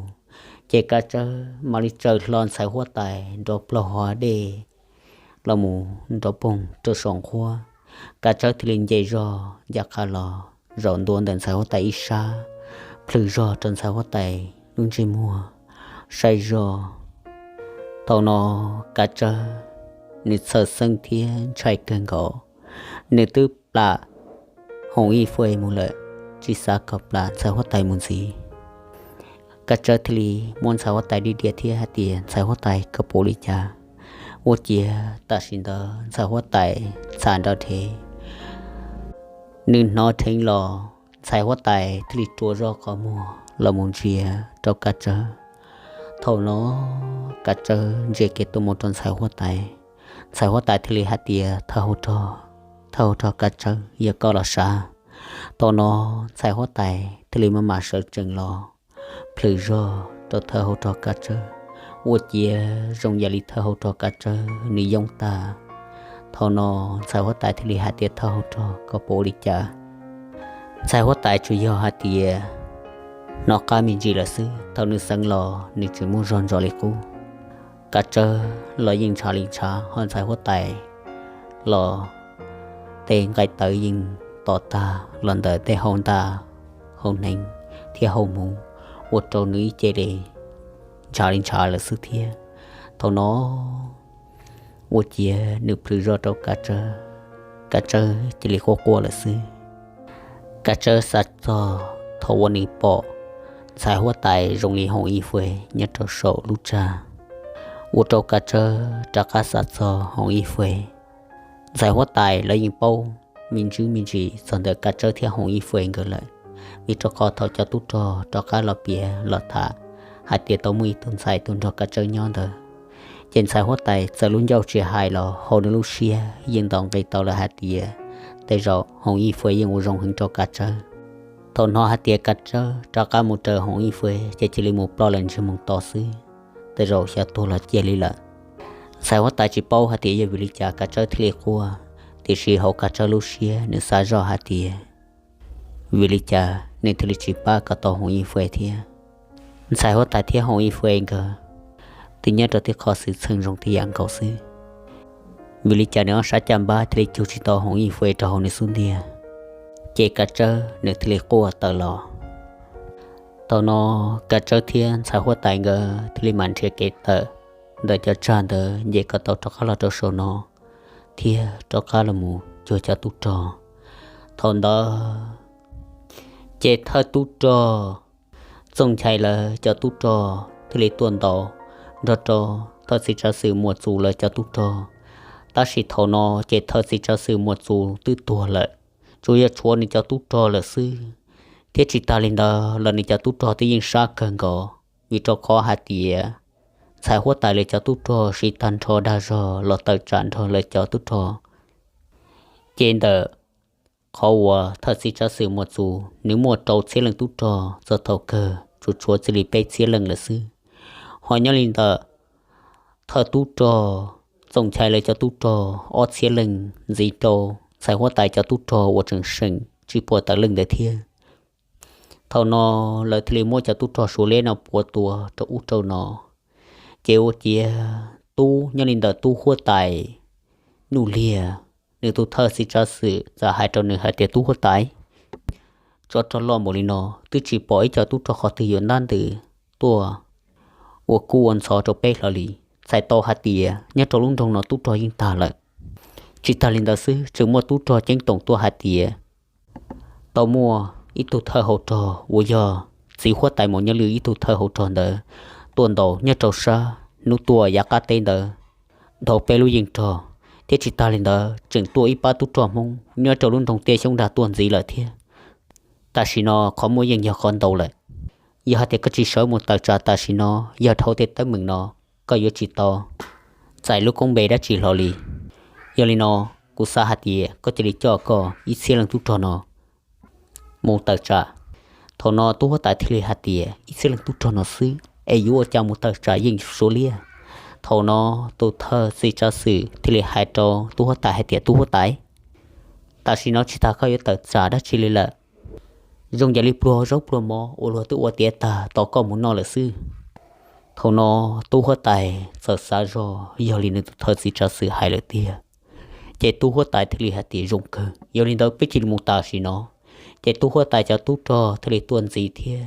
Ces Kav Tsawb mam li tsaws hlo ntxhais huab tais nrov plog hauv dej los mus nrov poog rau saum nqhuab. Kav Tsawb thiaj li nce zog ncaj qha los zaum ntua ntawm ntxhais huab tais ib sab, plhws zog rau ntxhais huab tais lub ntsej muag, saib zog. Thaum no Kav Tsawb nws txhawj xeeb thiab ntshai kawg nkaus, nws twb plam Hoom Ib Fue mus lawm, tsis xav kom plam ntxhais huab tais mus ntxiv. Kav Tsawb thiaj li muab ntxhais huab tais diag diag thiab hais tias, ntxhais huab tais, koj pom li cas? Ua ciav tam sim ntawd ntxhais huab tais txham nrov dheev, nws hnov dheev los ntxhais huab tais thiaj li rua zog qhov muag los mus ntsia rau Kav Tsawb. Thaum no Kav Tsawb ntsia kiag tuaj mus rau ntxhais huab tais, ntxhais huab tais thiaj li hais tias, thawj hauv rog, thawj hauv rog Kav Tsawb, yog koj los sav? Thaum no ntxhais huab tais thiaj li maj mam sawv tsees los plhws zog rau thawj hauv rog Kav Tsawb. Ua ciav zoo yam li thawj hauv rog Kav Tsawb nws yoob tag. Thaum no ntxhais huab tais thiaj li hais tias, thawj hauv rog, koj pom ua li cas? Ntxhais huab tais tsuas yog hais tias, hnov qab me ntsis lawm xwb, thaum nws xeev los nws tseem muaj zog ntsos li qub. Kav Tsawb los yeej ntshav li ntshav, ho ntxhais huab tais los tej nqaij tawv yeej to tag los ntawm tej hau ntaj, hau hneev thiab hau hmuv, ua rau nws ib ce li ntshav li ntshav lawm xwb thiab. Thaum no ua ciav nws plhws zog rau Kav Tsawb, Kav Tsawb cia li quaj quaj lawm xwb. Kav Tsawb xav txog thaum uas nws pom ntxhais huab tais zoo li Hoom Ib Fue nyob rau saum lub tsag, ua rau Kav Tsawb rov qab xav txog Hoom Ib Fue. Ntxhais huab tais lawv yeej paub me ntsis me ntsis txog ntawm Kav Tsawb thiab Hoom Ib Fue nkawd lawm, vim rau qhov thaum cov tub rog rov qab los piav los tham hais tias tau muaj ib tug ntxhais tuaj nrog Kav Tsawb nyob ntawd, ces ntxhais huab tais txawm lub ncauj tsis hais los hauv nws lub siab yeej ntaus nqi tau lawm hais tias tej zaum Hoom Ib Fue yeej ua zoo heev rau Kav Tsawb. Thaum hnov hais tias Kav Tsawb rov qab mus raws Hoom Ib Fue ces cia li mus ploj lawm ntsiag mus to xwb, tej zaum xyov tuag los cia li lawm. Ntxhais huab tais tsis paub hais tias yog vim li cas Kav Tsawb thiaj li quaj, tiam sis hauv Kav Tsawb lub siab nws xav zoj hais tias vim li cas nws thiaj li tsis pab kom tau Hoom Ib Fue thiab. Ntxhais huab tais thiab Hoom Ib Fue nkawd twb nyob rau tej qhov xwm txheej zoo tej yam nkaus xwb, vim li cas nws ob sab caj npab thiaj li cug tsis tau Hoom Ib Fue rau hauv nws xub ntiag, ces Kav Tsawb nws thiaj li quaj tawm los. Thaum no Kav Tsawb thiab ntxhais huab tais nkawd thiaj li mam nrhiav kev tawm ntawm cov tsag ntawd nce kom tau rov qab los rau saum no thiab rov qab los mus cuag cov tub rog. Thaum ntawd ces thawj tub rog Txooj Nchai lawv cov tub rog thiaj li tuaj ntaus nrog rau thawj txiv tsav xwm Muas Txus lawv cov tub rog, tab sis thaum no ces thawj txiv tsav xwm Muas Txus twb tuag lawm, tsuas yog tshuav nws cov tub rog lawm xwb, thiab tsis tas li ntawd los nws cov tub rog twb yeej sab kawg nkaus, vim rau qhov hais tias ntxhais huab tais lawv cov tub rog siv tag nrho dag zog los tawm tsam nrog lawv cov tub rog. Ces ntawm qhov uas thawj txiv tsav xwm Muas Txus nws muaj rau txhiab leej tub rog, txog thaum kawg tsuas tshuav txij li peb txhiab leej lawm xwb. Ho nyob li ntawm thawj tub rog Txooj Nchai lawv cov tub rog ob txhiab leej ntxiv rau ntxhais huab tais cov tub rog uas tseem seem tsis puas tawm leej ntawd thiab. Thaum no lawv thiaj li muab cov tub rog Suav liab no puav tua rau ub rau no. Ces ua ciav tub nyob li ntawm tub huab tais Nuj Liag, nws tus thawj txiv tsav xwm txawm hais rau nws hais tias, tub huab tais, tsov rog loj npaum li no twb tsis pom ib co tub rog qhov twg yuav ntab ntws tuaj ua kub ua ntxhov rau peb hlo li. Txhais tau hais tias nyob rau lub nroog no tub rog yeej tag lawm. Tsis tag li ntawd xwb, tseem muaj tub rog ceeb toom tuaj hais tias tau muaj ib tug thawj hauv rog uas yog txiv huab tais Maum Nyob Lwj ib tug thawj hauv rog ntawd tuaj ntaus nyob rau sab hnub tuaj yav qab teb ntawd dhau peb lub yeej rog, thiab tsis tag li ntawd tseem tuaj ib pab tub rog Hmoob nyob rau lub nroog Tiaj Xyoob Dag tuaj ntxiv lawm thiab. Tam sim no qhov muaj yeej yog qhov ntau lawm. Yog hais tias koj tsis sawv mus tawm tsam tam sim no, yog dhau tej teeb meem no, koj yuav tsis tau txais lub koob npe dab tsi hlo li. Yog li no, kuv xav hais tias koj cia li coj koj ib txhiab leej tub rog no mus tawm tsam. Thaum no tub huab tais thiaj li hais tias, ib txhiab leej tub rog no xwb es yuav ua cas mus tawm tsam yeej Suav liab? Thaum no tus thawj txiv tsav xwm thiaj li hais rau tub huab tais hais tias, tub huab tais, tam sim no tsis tas koj yuav tawm tsam dab tsi li lawm. Zoo yam li pluag zaub pluag mov uas luag twb ua tiav tag tos koj mus noj lawm xwb. Thaum no tub huab tais txawm xav zog yog li nws tus thawj txiv tsav xwm hais lawm tiag. Ces tub huab tais thiaj li hais tias, zoo kawg, yog li ntawd peb cia li mus tam sim no. Ces tub huab tais cov tub rog thiaj li tuaj ntxiv thiab.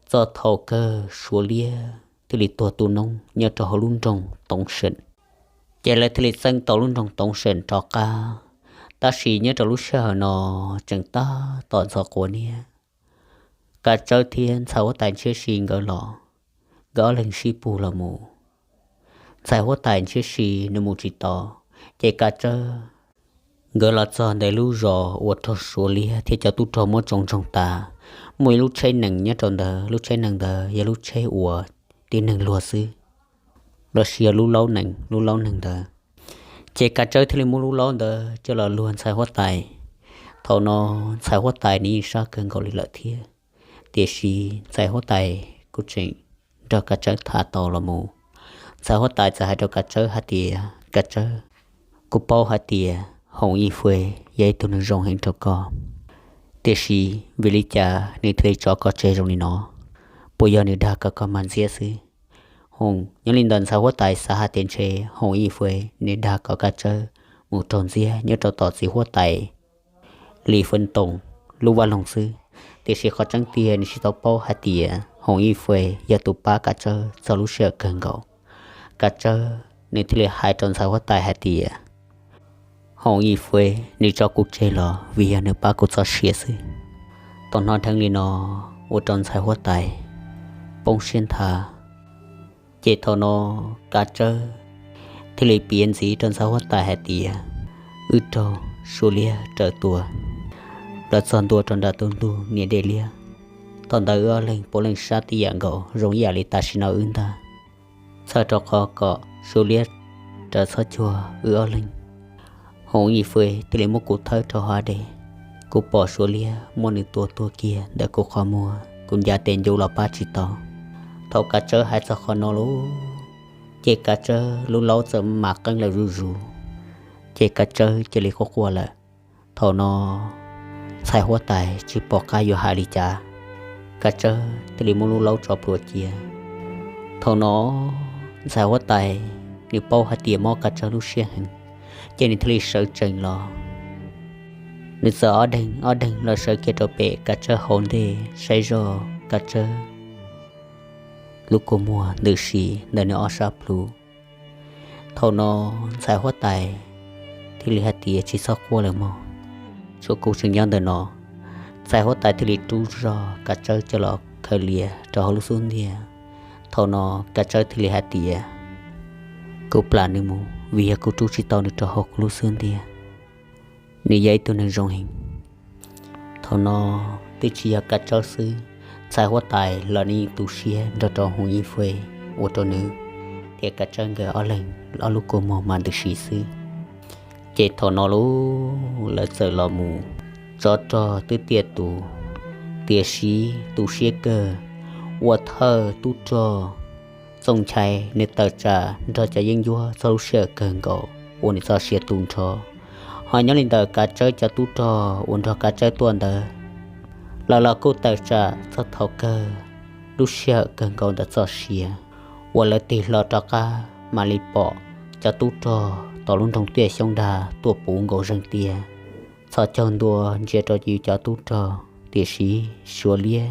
Txog thaum kawg Suav liab thiaj li tuag tu noob nyob rau hauv lub nroog Toov Seem. Ces lawv thiaj li txeeb tau lub nroog Toov Seem rov qab. Tab sis nyob rau lub sij hawm no tseem tab tom ntxhov quav niab. Kav Tsawb thiab ntxhais huab tais Ntshiab Si nkawd los, nkawd ob leeg sib pug los mus. Ntxhais huab tais Ntshiab Si nws mus tsis tau, ces Kav Tsawb nkawd los txog ntawm lub zos uas raug Suav liab thiab cov tub rog muab tsoo ntsoog tas. Muaj ib lub tsheb nees nyob rau ntawd, lub tsheb nees ntawd yog lub tsheb uas tib neeg luag xwb, los sis yog lub laub nees, lub laub nees ntawd. Ces Kav Tsawb thiaj li muab lub laub ntawd coj los luag ntxhais huab tais. Thaum no ntxhais huab tais nws yeej sab kawg nkaus li lawm thiab, tiam sis ntxhais huab tais kuj tseem nrog Kav Tsawb tham tau los mus. Ntxhais huab tais txawm hais rau Kav Tsawb hais tias, Kav Tsawb, kuv paub hais tias Hoom Yij Fwj yog ib tug neeg zoo heev rau koj, tiam sis vim li cas nws thiaj li tso koj tseg zoo li no? Puas yog nws dag kom koj mam ntxias xwb? Hoom, nyob li ntawd ntxhais huab tais xav hais tias ntshe Hoom Yij Fwj nws dag kom Kav Tsawb mus raug ntxias nyob rau tom txiv huab tais Lis Fwj Toom lub vaj loog xwb, tiam sis qhov tseeb tiag nws tsis tau paub hais tias Hoom Yij Fwj yog tus pab Kav Tsawb txog lub sij hawm kawg nkaus. Kav Tsawb nws thiaj li hais rau ntxhais huab tais hais tias, Hoom Yij Fwj nws tso kuv tseg los vim yog nws pab kuv txoj sia xwb. Thaum hnov dheev li no ua rau ntxhais huab tais poob siab nthav. Ces thaum no Kav Tsawb thiaj li piav ntxiv rau ntxhais huab tais hais tias, wb raug Suav liab raws tua, lawv txog ntua rau nram tus ntug niam dej liab. Thaum ntawd wb ob leeg puav leej sab tib yam nkaus, zoo ib yam li tam sim no wb ntag. Txhawm rau qhov kom Suav liab raws txhob cuag wb ob leeg, Hoom Yij Fwj thiaj li muab kuv thawb rau hav dej. Kuv pom Suav liab muab nws tua tuag kiag ntawm kuv qhov muag, kuv ncav tes ncuv los pab tsis tau. Thaum Kav Tsawb hais txog qhov no lauj, ces Kav Tsawb lub laub txawm mam qeeb lawm zuj zus, ces Kav Tsawb cia li quaj quaj lawm. Thaum no ntxhais huab tais tsis pom qab yuav hais li cas, Kav Tsawb thiaj li muab lub laub tso plhuav cia. Thaum no ntxhais huab tais nws paub hais tias mob Kav Tsawb lub siab heev, ces nws thiaj li sawv tsees los. Nws txawm ob deeg ob deeg los sawv kiag rau pem Kav Tsawb hauv ntej saib zoj Kav Tsawb lub kua muag ntws si ntawm nws ob sab plhu. Thaum no ntxhais huab tais thiaj li hais tias, tsis txhob quaj lawm mog, tshuav kuv tseem nyob ntawm no. Ntxhais huab tais thiaj li rub zog Kav Tsawb coj los khaws lias rau hauv lub xub ntiag. Thaum no Kav Tsawb thiaj li hais tias, kuv plam nws mus vim yog kuv rub tsis tau nws rau hauv kuv lub xub ntiag. Nws yog ib tug neeg zoo heev. Thaum no twb tsis yog Kav Tsawb xwb, ntxhais huab tais los nws yeej tu siab nrog rau Hoom Yij Fwj, ua rau nws thiab Kav Tsawb nkawd ob leeg ob lub kua muag mas ntws si xwb. Ces thaum no lauj, lawv txawm los mus, tsov rog twb tiaj tus, tiam sis tu siab kawg, ua thawj tub rog Txooj Nchai nws tawm tsam nrog cov yeeb ncuab txog lub sij hawm kawg nkaus uas nws txoj sia tu nrho. Ho nyob li ntawm Kav Tsawb cov tub rog uas nrog Kav Tsawb tuaj ntawd, lawv los kuj tawm tsam txog thaum kawg lub sij hawm kawg nkaus ntawm txoj sia, uas lawv tig hlo rov qab mam li pom cov tub rog tom lub nroog Tiaj Xyoob Dag tuaj puv nkaus zeeg tiag. Txhos caug ntua ntsia rau yus cov tub rog, tiam sis Suav liab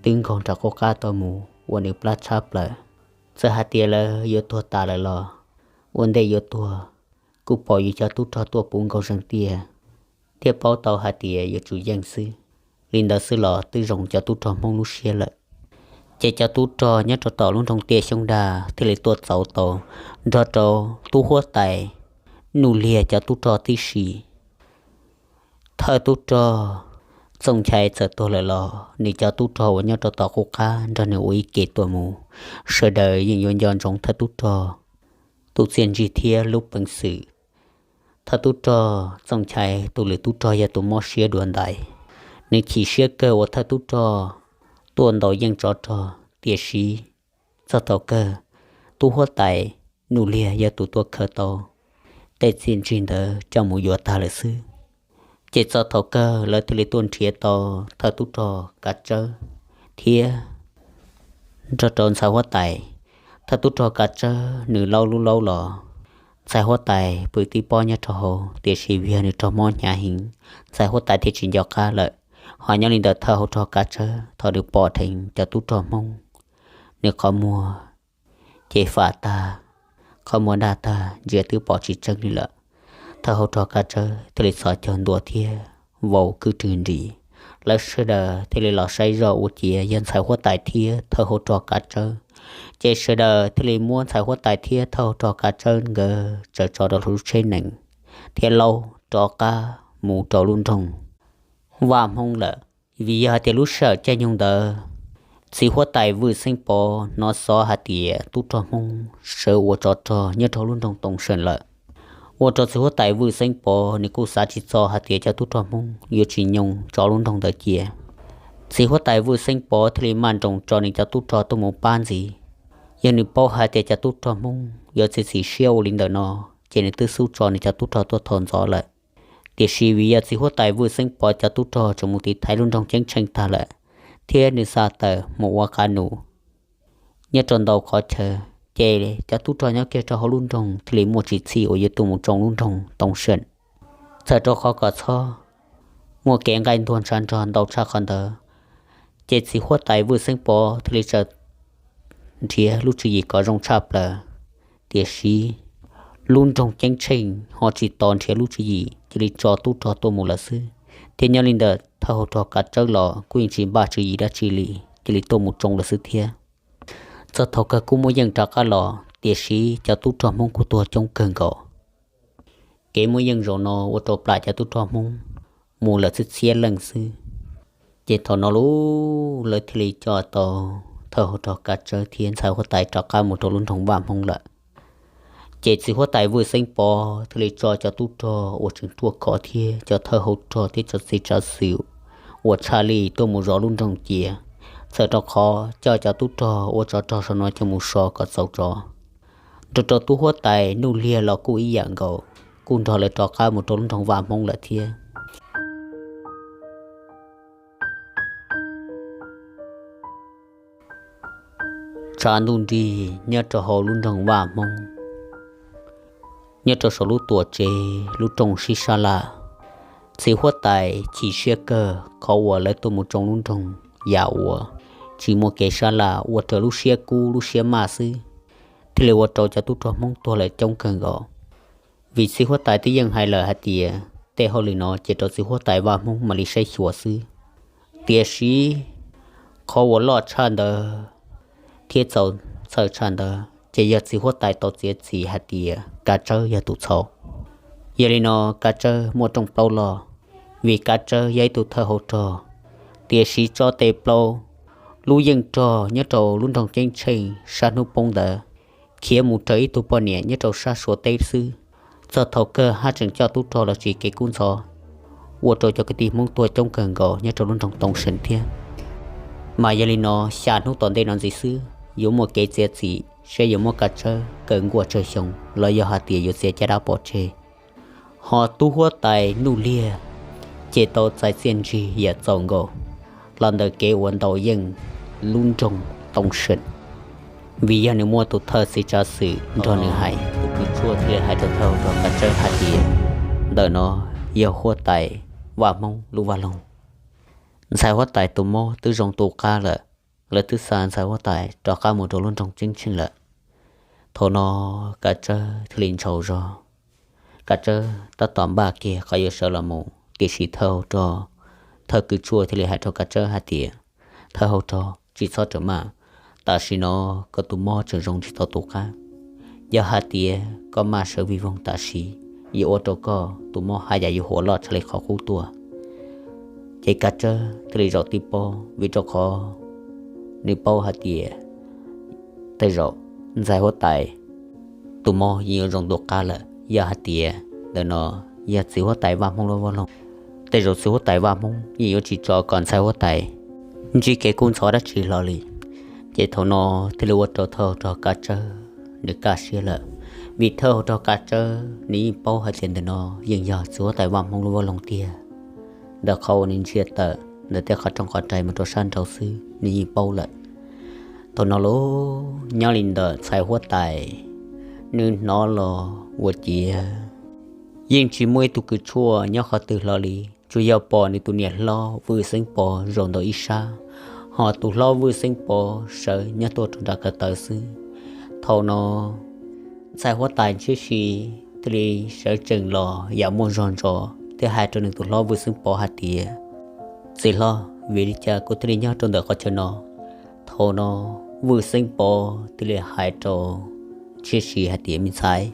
twb nkaug nram qub qab tuaj mus ua nws plab tshab plaws. Txawm hais tias lawv yuav tuag tas lawm los ua ntej yuav tuag, kuj pom yus cov tub rog tuaj puv nkaus zeeg tiaj, thiab paub tau hais tias yuav tsum yeej xwb. Li ntawd xwb los twb zoo cov tub rog Hmoob lub siab lawm. Ces cov tub rog nyob rau tom lub nroog Tiaj Xyoob Dag thiaj li tuaj txaus tau nrog rau tub huab tais Nuj Liag cov tub rog tib si. Thawj tub rog Txooj Nchai txawm tuag lawm los nws cov tub rog uas nyob rau tom qub qab nrog nws ua ib ke tuaj mus, sawv daws yeej yuav nco ntsoov thawj tub rog tus txiaj ntsig thiab lub peev xwm. Thawj tub rog Txooj Nchai tus lwm tub rog yog tus mob siab dua ntais, nws chim siab kawg uas thawj tub rog tuaj ntaus yeej tsov rog, tiam sis txog thaum kawg tub huab tais Nuj Liag yog tus tuaj khaws tau tej txiaj ntsig ntawd coj mus yuav tag lawm xwb. Ces txog thaum kawg lawv thiaj li tuaj nrhiav tau thawj tub rog Kav Tsawb thiab nrog rau ntxhais huab tais. Thawj tub rog Kav Tsawb nws laub lub laub los, ntxhais huab tais pw tib pob nyob rau hauv, tiam sis vim yog nws raug mob hnyav heev, ntxhais huab tais thiaj tsis nco qab lawm. Ho nyob li ntawm thawj hauv rog Kav Tsawb, thaum nws pom dheev cov tub rog Hmoob, nws qhov muag ces fam tag, qhov muag daj tag, ntsia twb pom tsis tseeb li lawm. Thawj hauv rog Kav Tsawb thiaj li txhos caug ntua thiab vau kwj rwg nris. Lawv sawv daws thiaj li los saib zoj ua ciav yog ntxhais huab tais thiab thawj hauv rog Kav Tsawb. Ces sawv daws thiaj li muab ntxhais huab tais thiab thawj hauv rog Kav Tsawb nkawd tsaws tso rau lub tsheb nees thiab laub rov qab mus rau lub nroog Vaj Hmoob lawm. Vim yog hais tias lub sij hawm caij nyoog ntawd, txiv huab tais Vwj Xeeb Pov hnov xov hais tias tub rog Hmoob sawv ua tsov rog nyob rau lub nroog Tooj Seem lawm, ua rau txiv huab tais Vwj Xeeb Pov nws kuj xav tsis txog hais tias cov tub rog Hmoob yuav tsis nyoo tso lub nroog ntawd cia. Txiv huab tais Vwj Xeeb Pov thiaj li maj nroos tso nws cov tub rog tuaj mus pab ntxiv. Yog nws paub hais tias cov tub rog Hmoob yuav txiav txim siab ua li ntawm no, ces nws twb xub tso nws cov tub rog tuaj thaum ntxov lawm. Tiam sis vim yog txiv huab tais Vwj Xeeb Pov cov tub rog tseem mus tiv thaiv lub nroog Ceeb Tsheej tag lawm, thiab nws xa tawm mus ua qab nus nyob rau ntau qhov chaw, ces cov tub rog nyob kiag rau hauv lub nroog thiaj li muaj tsis txhij uas yuav tuaj mus tsoo lub nroog Tooj Seem. Txawm rau qhov kom txhob muaj kev nqaij ntuag ntshav nrog ntau tshaj qhov ntawd, ces txiv huab tais Vwj Xeeb Pov thiaj li tsaws nrhiav lub tswv yim kom zoo tshaj plaws. Tiam sis lub nroog Ceeb Tsheej ho tsis tos nrhiav lub tswv yim, cia li tso tub rog tuaj mus lawm xwb. Thiab nyob li ntawm thawj hauv rog Kav Tsawb los kuj yeej tsis npaj tswv yim dab tsi li, cia li tuaj mus tsoo lawm xwb thiab. Txog thaum kawg kuj muaj yeej rov qab los, tiam sis cov tub rog Hmoob kuj tuag coob kawg nkaus. Kev muaj yeej zaum no ua rau plam cov tub rog Hmoob mus lawm txhiab txhiab leej xwb. Ces thaum no lub lawv thiaj li coj tau thawj hauv rog Kav Tsawb thiab ntxhais huab tais rov qab mus rau lub nroog Vaj Hmoob lawm. Ces txiv huab tais Vwj Xeeb Pov thiaj li tso cov tub rog uas tseem ruaj khov thiab cov thawj hauv rog thiab cov txiv tsav xwm uas tshaj lij tuaj mus zov lub nroog cia. Txawm rau qhov coj cov tub rog ua tsov rog saum no coj mus so kom txaus tsov. Nrog rau tub huab tais Nuj Liag los kuj ib yam nkaus, kuj nrog lawv rov qab mus rau lub nroog Vaj Hmoob lawm thiab. Tshav ntuj nrig nyob rau hauv lub nroog Vaj Hmoob, nyob rau saum lub tuam tsev lub rooj sib sab laj. Txiv huab tais chim siab kawg qhov uas lawv tuaj mus tsoo lub nroog yam uas tsis muaj kev sab laj ua rau lub siab kub lub siab maj xwb, thiaj li ua rau cov tub rog Hmoob tuag lawm coob kawg nkaus. Vim txiv huab tais twb yeej hais lawm hais tias tej hauj lwm no ces rau txiv huab tais Vaj Hmoob mam li saib xyuas xwb. Tiam sis qhov uas loj tshaj ntawd thiab txaus txhawj tshaj ntawd ces yog txiv huab tais tau txiav txim hais tias Kav Tsawb yog tus txhaum. Yog li no Kav Tsawb muaj rooj plaub loj, vim Kav Tsawb yog ib tug thawj hauv rog, tiam sis tso tes plaub lub yeej rog nyob rau lub nroog Ceeb Tsheej sab hnub poob ntawd khiav mus raws ib tug poj niam nyob rau sab Suav teb xwb. Txog thaum kawg haj tseem coj tub rog los tsim kev kub ntxhov, ua rau cov kwv tij Hmoob tuag coob kawg nkaus nyob rau lub nroog Tooj Seem thiab. Mas yog li no xya hnub tom ntej no ntxiv xwb yuav muaj kev txiav txim saib yuav muab Kav Tsawb kaw nkuaj tsawg xyoo los yog hais tias yuav txiav caj dab pov tseg. Ho tub huab tais Nuj Liag ces tau txais txiaj ntsig yam txaus nkaus los ntawm kev uas ntaus yeej lub nroog Tooj Seem, vim yog nws muaj tus thawj txiv tsav xwm nrog nws hais. Tus kws tshuaj thiaj li hais rau thawj hauv rog Kav Tsawb hais tias ntawm no yog huab tais Vaj Hmoob lub vaj loog. Ntxhais huab tais tus mob twb zoo tu qab lawm, lawv twb xa ntxhais huab tais rov qab mus rau lub nroog Ceeb Tsheej lawm. Thaum no Kav Tsawb thiaj li ntshau zog. Kav Tsawb tab tom npaj kiag qhov yuav sawv los mus, tiam sis thawj hauv rog, thawj kws tshuaj thiaj li hais rau Kav Tsawb hais tias, Thawj hauv rog, tsis txhob rawm maj, tam sim no koj tus mob tseem zoo tsis tau tu qab. Yog hais tias koj maj sawv vij voog tam sim, yuav ua rau koj tus mob haj yam yuav huam loj tshaj li qhov qub tuaj. Ces Kav Tsawb thiaj li zaum tib pob, vim rau qhov nws paub hais tias tej zaum ntxhais huab tais tus mob yeej yuav zoo tu qab lawm. Yog hais tias ntawm no yog txiv huab tais Vaj Hmoob lub vaj loog, tej zaum txiv huab tais Vaj Hmoob yeej yuav tsis tso kom ntxhais huab tais ntsib kev kub ntxhov dab tsi hlo li. Ces thaum no thiaj li ua rau thawj hauv rog Kav Tsawb nws kaj siab lawm, vim thawj hauv rog Kav Tsawb nws yeej paub hais tias ntawm no yeej yog txiv huab tais Vaj Hmoob lub vaj loog tiag. Ntawm qhov uas nws ntsia tawm ntawm tej qhov rooj qhov rais mus rau sab nraud xwb nws yeej paub lawm. Thaum no los nyob li ntawm ntxhais huab tais, nws hnov los ua ciav yeej tsis muaj ib tug kws tshuaj nyob qhov twg hlo li, tsuas yog pom nws tus niam hlob Vwj Xeeb Pov zaum ntawm ib sab, ho tus hlob Vwj Xeeb Pov sawv nyob tuaj rau nram ko taw xwb. Thaum no ntxhais huab tais Ntshiab Si thiaj li sawv tsees los yam muaj zog ntsos thiab hais rau nws tus hlob Vwj Xeeb Pov hais tias, Txiv hlob, vim li cas koj thiaj li nyob rau ntawm qhov chaw no? Thaum no Vwj Xeeb Pov thiaj li hais rau Ntshiab Si hais tias, Me ntxhais,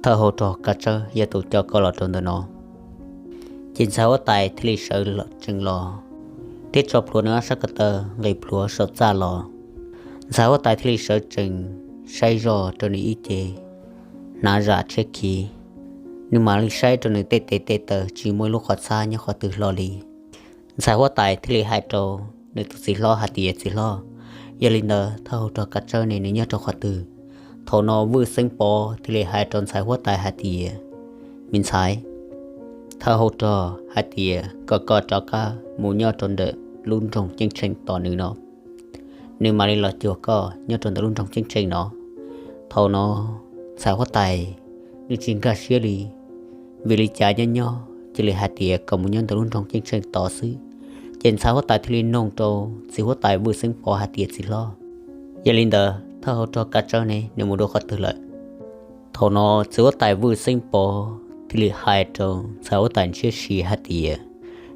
thawj hauv rog Kav Tsawb yog tus coj koj los rau ntawm no. Ces ntxhais huab tais thiaj li sawv tsees los thiab tso plhuav nws ob sab ko taw nqis plhuav saum txaj los. Ntxhais huab tais thiaj li sawv tsees saib zoj rau nws ib ce hnav zam tshiab khiv, nws mam li saib rau nws tej tes tej taw tsis muaj ib lub qhov txhab nyob qhov twg hlo li. Ntxhais huab tais thiaj li hais rau nws tus txiv hlob hais tias, Txiv hlob, yog li ntawd thawj hauv rog Kav Tsawb ne nws nyob rau qhov twg? Thaum no Vwj Xeeb Pov thiaj li hais rau ntxhais huab tais hais tias, Me ntxhais, thawj hauv rog hais tias kom koj rov qab mus nyob rau ntawm lub nroog Ceeb Tsheej tos nws no, nws mam li los cuag koj nyob rau ntawm lub nroog Ceeb Tsheej no. Thaum no ntxhais huab tais nws tsis nkag siab li, vim li cas nyob nyob cia li hais tias kom mus nyob ntawm lub nroog Ceeb Tsheej tos xwb. Ces ntxhais huab tais thiaj li noog rau txiv huab tais Vwj Xeeb Pov hais tias, Txiv hlob, yog li ntawd thawj hauv rog Kav Tsawb ne nws mus dua qhov twg lawm? Thaum no txiv huab tais Vwj Xeeb Pov thiaj li hais rau ntxhais huab tais Ntshiab Si hais tias,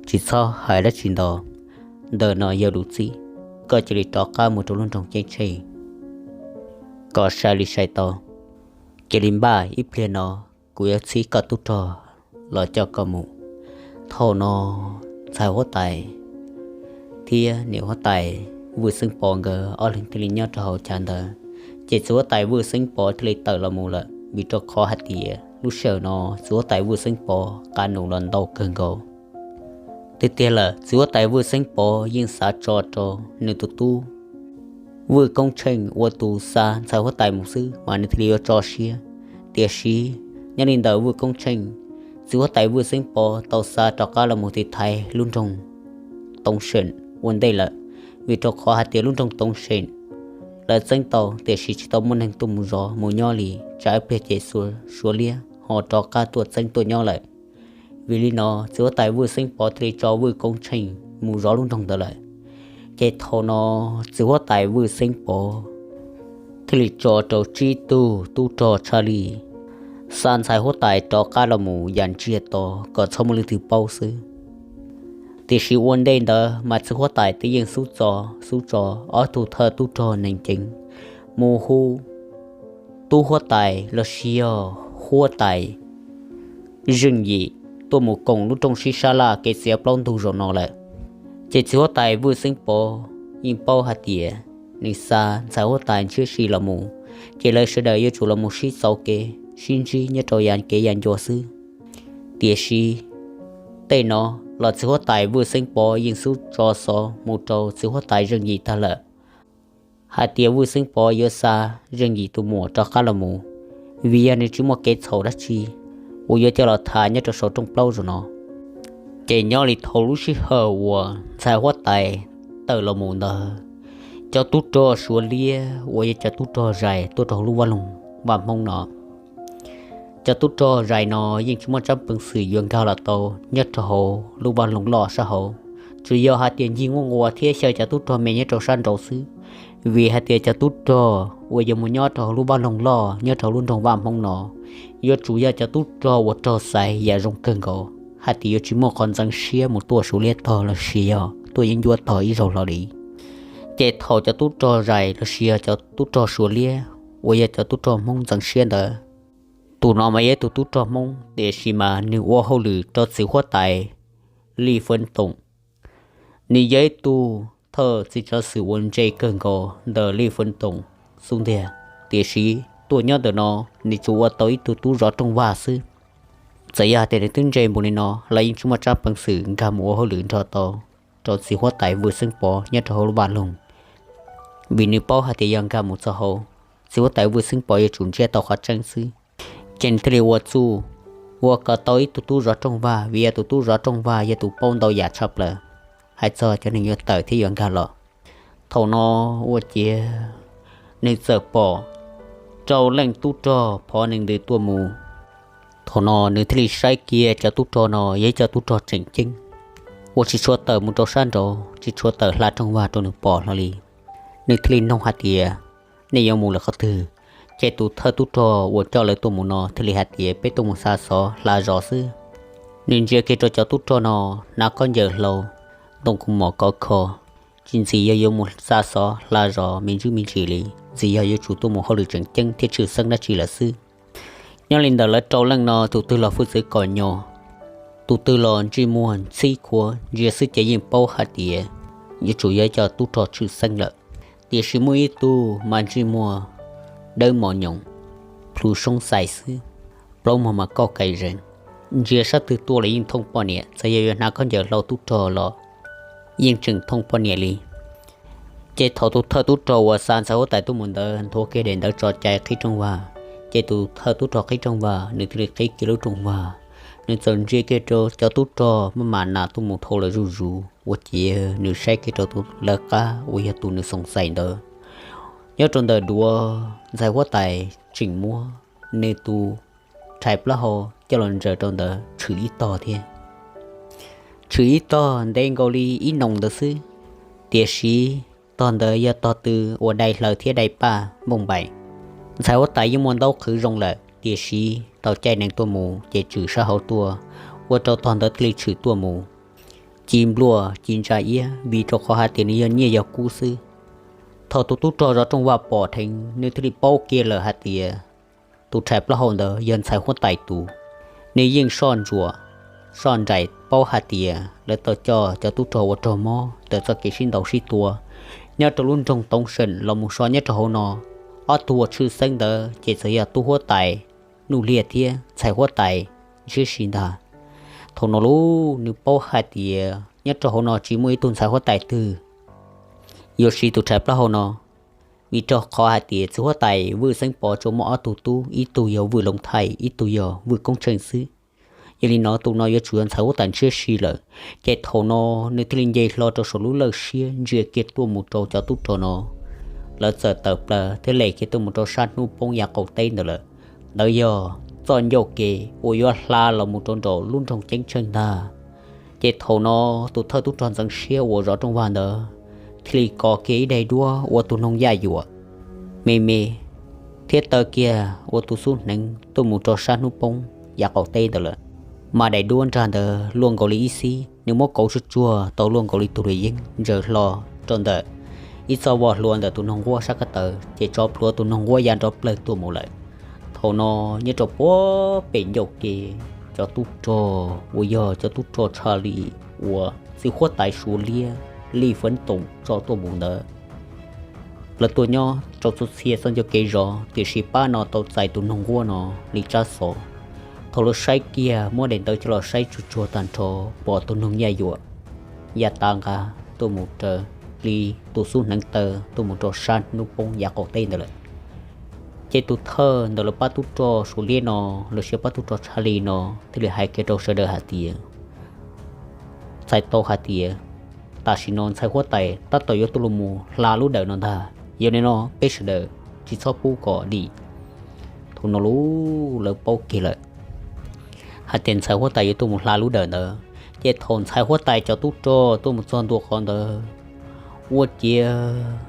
Tsis txhob hais dab tsi ntau, ntawm no yog lus txib, koj cia li rov qab mus rau lub nroog Ceeb Tsheej kom sai li sai tau. Cia li npaj ib pliag no kuv yuav txib koj tub rog los coj koj mus. Thaum no ntxhais huab tais thiab niam huab tais Vwj Xeeb Pov nkawd ob leeg thiaj li nyob rau hauv chav ntawd. Ces txiv huab tais Vwj Xeeb Pov thiaj li tawm los mus lawm, vim rau qhov hais tias lub sij hawm no txiv huab tais Vwj Xeeb Pov qab nus los ntau kawg nkaus. Tiag tiag lawm, txiv huab tais Vwj Xeeb Pov yeej xav tso rau nws tus tub Vwj Koob Tsheej ua tus xa ntxhais huab tais mus xwb mas nws thiaj li yuav tso siab. Tiam sis nyob li ntawm Vwj Koob Tsheej, txiv huab tais Vwj Xeeb Pov tau xa rov qab los mus tiv thaiv lub nroog Toov Seem ua ntej lawm, vim rau qhov hais tias lub nroog Toov Seem lawv txeeb tau tiam sis tsis tau muaj neeg tuaj mus zov mus nyob li, tsam ib pliag ces Suav Liab ho rov qab tuaj txeeb tuaj nyob lawm. Vim li no txiv huab tais Vwj Xeeb Pov thiaj li tso Vwj Koob Tsheej mus zov lub nroog ntawd lawm. Ces thaum no txiv huab tais Vwj Xeeb Pov thiaj li tso rau tsib tug tub rog tshaj li xa ntxhais huab tais rov qab los mus yam ntsiag to kom txhob muaj leej twg paub xwb. Tiam sis ua ntej ntawd mas txiv huab tais twb yeej xub tso, xub tso ob tug thawj tub rog neeg ceev mus hu tub huab tais los sis yog huab tais Zeej Yim tuaj mus koom lub rooj sib sab laj kev txiav plaub ntug zaum no lawm. Ces txiv huab tais Vwj Xeeb Pov yeej paub hais tias nws xa ntxhais huab tais Ntshiab Si los mus, ces lawv sawv daws yuav tsum los mus sib txaus kev sib ntsib nyob rau yam kev yam ncua xwb. Tiam sis tej no los txiv huab tais Vwj Xeeb Pov yeej xub tso xov mus rau txiv huab tais Zeej Yim tag lawm, hais tias Vwj Xeeb Pov yuav xa Zeej Yim tus muam rov qab los mus, vim yog nws tsis muaj kev txhaum dab tsi uas yuav coj los tham nyob rau saum rooj plaub zaum no. Ces nyob li thaum lub sij hawm uas ntxhais huab tais tawm los mus ntawd, cov tub rog Suav Liab uas yog cov tub rog zais tuaj rau hauv lub vaj loog Vaj Hmoob no, cov tub rog zais no yeej tsis muaj tsab peev xwm yuav nkag los tau nyob rau hauv lub vaj loog loj sab hauv. tsuas yog hais tias ncig nkuaj nqua thiab xyaw cov tub rog me nyob rau sab nraud xwb. Vim hais tias cov tub rog uas yuav mus nyob rau hauv lub vaj loog loj nyob rau hauv lub nroog Vaj Hmoob no, yuav tsum yog cov tub rog uas rog xaiv yam zoo kawg nkaus, hais tias yuav tsis muaj qhov ntxeev siab mus tuaj Suav liab tog los sis yog tuaj yeeb ncuab tog ib zaug hlo li. Ces thaum cov tub rog zais los sis yog cov tub rog Suav liab uas yog cov tub rog Hmoob ntxeev siab ntawd, tus no mas yog ib tug tub rog Hmoob, tiam sis mas nws ua hauj lwm rau txiv huab tais Lij Fwv Toom. Nws yog ib tug thawj txiv tsav xwm uas ntse kawg nkaus ntawm Lij Fwv Toom xub ntiag, tiam sis tuaj nyob ntawm no nws tsuas ua tau ib tug tub zov rooj vag xwb. Txawm yog hais tias nws twb ntse npaum li no los yeej tsis muaj tsab peev xwm nkag mus ua hauj lwm nrog tau rau txiv huab tais Vwj Xeeb Pov nyob rau hauv lub vaj loog, vim nws paub hais tias yog nkag mus txog hauv, txiv huab tais Vwj Xeeb Pov yuav tsum ntsiab tau qhov tseeb xwb. Ces nws thiaj li ua txuj ua kom tau ib tug tub zov rooj vag, vim yog tus tub zov rooj vag yog tus paub ntau yam tshaj plaws, hais txog cov neeg yuav tawm thiab yuav nkag los. Thaum no ua ciav nws txawm pom rau leej tub rog phov nws ntws tuaj mus. Thaum no nws thiaj li saib kiag cov tub rog no yog ib co tub rog tseem ceeb, uas tsis tshua tawm mus rau sab nraud, tsis tshua tawm hla rooj vag rau nws pom hlo li. Nws thiaj li noog hais tias, nej yuav mus lawm qhov twg? Ces tus thawj tub rog uas coj lawv tuaj mus no thiaj li hais tias, peb tuaj mus xa xov hla zos xwb. Nws ntsia kiag rau cov tub rog no, hnav khaub ncaws hlau, ntoo kua mom kov kho, tsis ntxim yog yuav mus xa xov hla zos me ntsis me ntsis li, ntxim yog yuav tsum tuaj mus hauj lwm tseem ceeb thiab tshwj xeeb dab tsi lawm xwb. Nyob li ntawm lawv rau leej no tus twg los hwj txwv kom nyo, tus twg los ntsej muag ntxhib khuav, ntsia xwb ces yeej paub hais tias yuav tsum yog ib co tub rog tshwj xeeb lawm. Tiam sis muaj ib tug mas ntsej muag dawb mos nyoos, plhu soob xais xwb, plaub muag mas kauj kais zees, ntsia sab twg tuaj los yeej thooj poj niam, txawm yog yuav hnav khaub ncaws hlau tub rog los yeej tseem thooj poj niam li. Ces thaum tus thawj tub rog uas xa ntxhais huab tais tuaj mus ntawd nthuav kiag daim ntawv tso cai qhib rooj vag, ces tus thawj tub rog qhib rooj vag nws thiaj li qhib kiag lub rooj vag. Nws txawm ntsia kiag rau cov tub rog maj mam nas tuaj mus dhau lawv zuj zus, ua ciav nws saib kiag rau tus lawv qab uas yog tus nws xoom xais ntawd. Nyob rau ntawm duav ntxhais huab tais tseem muab nws tus rhais plaub hau coj los ntsaws rau ntawd tshwm ib tog thiab. Tshwm ib tog ntev nkaus li ib noos ntawd xwb, tiam sis tog ntawd yog tog tw uas dai hlaws thiab dai paj npauj npaim. Ntxhais huab tais yeej muaj ntaub qhwv zoo lawm, tiam sis tau caij nees tuaj mus ces tshwm sab hauv tuaj, ua rau tog ntawd thiaj li tshwm tuaj mus. Ci npluaj ci ntsa iab vim rau qhov hais tias nws yog nyiaj yog kub xwb. Thaum tus tub rog zov rooj vag pom dheev, nws thiaj li paub kiag lawm hais tias tus rhais plaub hau ntawd yog ntxhais huab tais tus. Nws yeej soj ntsuam soj nraim paub hais tias lawv tau coj cov tub rog ua rog mob ntawm txoj kev sib ntaus sib tua nyob rau lub nroog Toov Seem los mus so nyob rau hauv no. Ob tug uas tshwj xeeb ntawd ces txawm yog tub huab tais Nuj Liag thiab ntxhais huab tais Ntshiab Si ntag. Thaum no lauj, nws paub hais tias nyob rau hauv no tsis muaj ib tug ntxhais huab tais twg yuav siv tus rhais plaub hau no, vim rau qhov hais tias txiv huab tais Vwj Xeeb Pov tsuas muaj ob tug tub, ib tug yog Vwj Loov Thaij, ib tug yog Vwj Koob Tsheej xwb. Yog li no tus no yuav tsum yog ntxhais huab tais Ntshiab Si lawm. Ces thaum no nws thiaj li nce hlo rau saum lub lawj siab ntsia kiag tuaj mus rau cov tub rog no. Lawv txawm tawm plaws thiab les kiag tuaj mus rau sab hnub poob yav qaum teb ntawd lawm. Ntawd yog txoj ncauj ke uas yuav hla los mus rau nraum lub nroog Ceeb Tsheej ntag. Ces thaum no tus thawj tub rog ntxeev siab uas zov rooj vag ntawd thiaj li kov kiag ib daim duab ua tus noog yaj yuam me me thiab taw kiag ua tus xub hneev tuaj mus rau sab hnub poob yav qaum teb ntawd lawm. Mas daim duab nrag ntawd luaj nkaus li ib xib, nws muab kauv tsuag tsuag tau luaj nkaus li tus luam yeeb ntsaws hlo rau ntawm ib txoj voj hlua ntawm tus noog nquab sab ko taw, ces tso plhuav tus noog nquab ya nrov plawg tuaj mus lawm. Thaum no nyob rau puag pem ncauj ke, cov tub rog uas yog cov tub rog tsha li uas txiv huab tais Suav liab Lij Feeb Toom tso tuaj mus ntawd, lawv tuaj nyob rau txhua txhia txoj ncauj kev zov, tiam sis pab no tau txais tus noog nquab no li tsab xov. Thaum lawv saib kiag muab daim ntawv coj los saib tsuag tsuag tag nrho, pom tus noog yaj yuam ya tav nqa tuaj mus raws li tus xub hneev taw tuaj mus rau sab hnub poob yav qaum teb ntawd lawm. Ces tus thawj ntawm lawv pab tub rog Suav liab no, los sis pab tub rog tsha li no, thiaj li hais kiag rau sawv daws hais tias, txhais tau hais tias tam sim no ntxhais huab tais tab tom yuav tuaj los mus hla lub dawm no ntag, yog li no peb sawv daws tsis txhob pub kom dim. Thaum no lauj, lawv paub kiag lawm hais tias ntxhais huab tais yuav tuaj mus hla lub dawm ntawd, Ces thaum ntxhais huab tais cov tub rog tuaj mus txog ntua qhov ntawd, ua ciav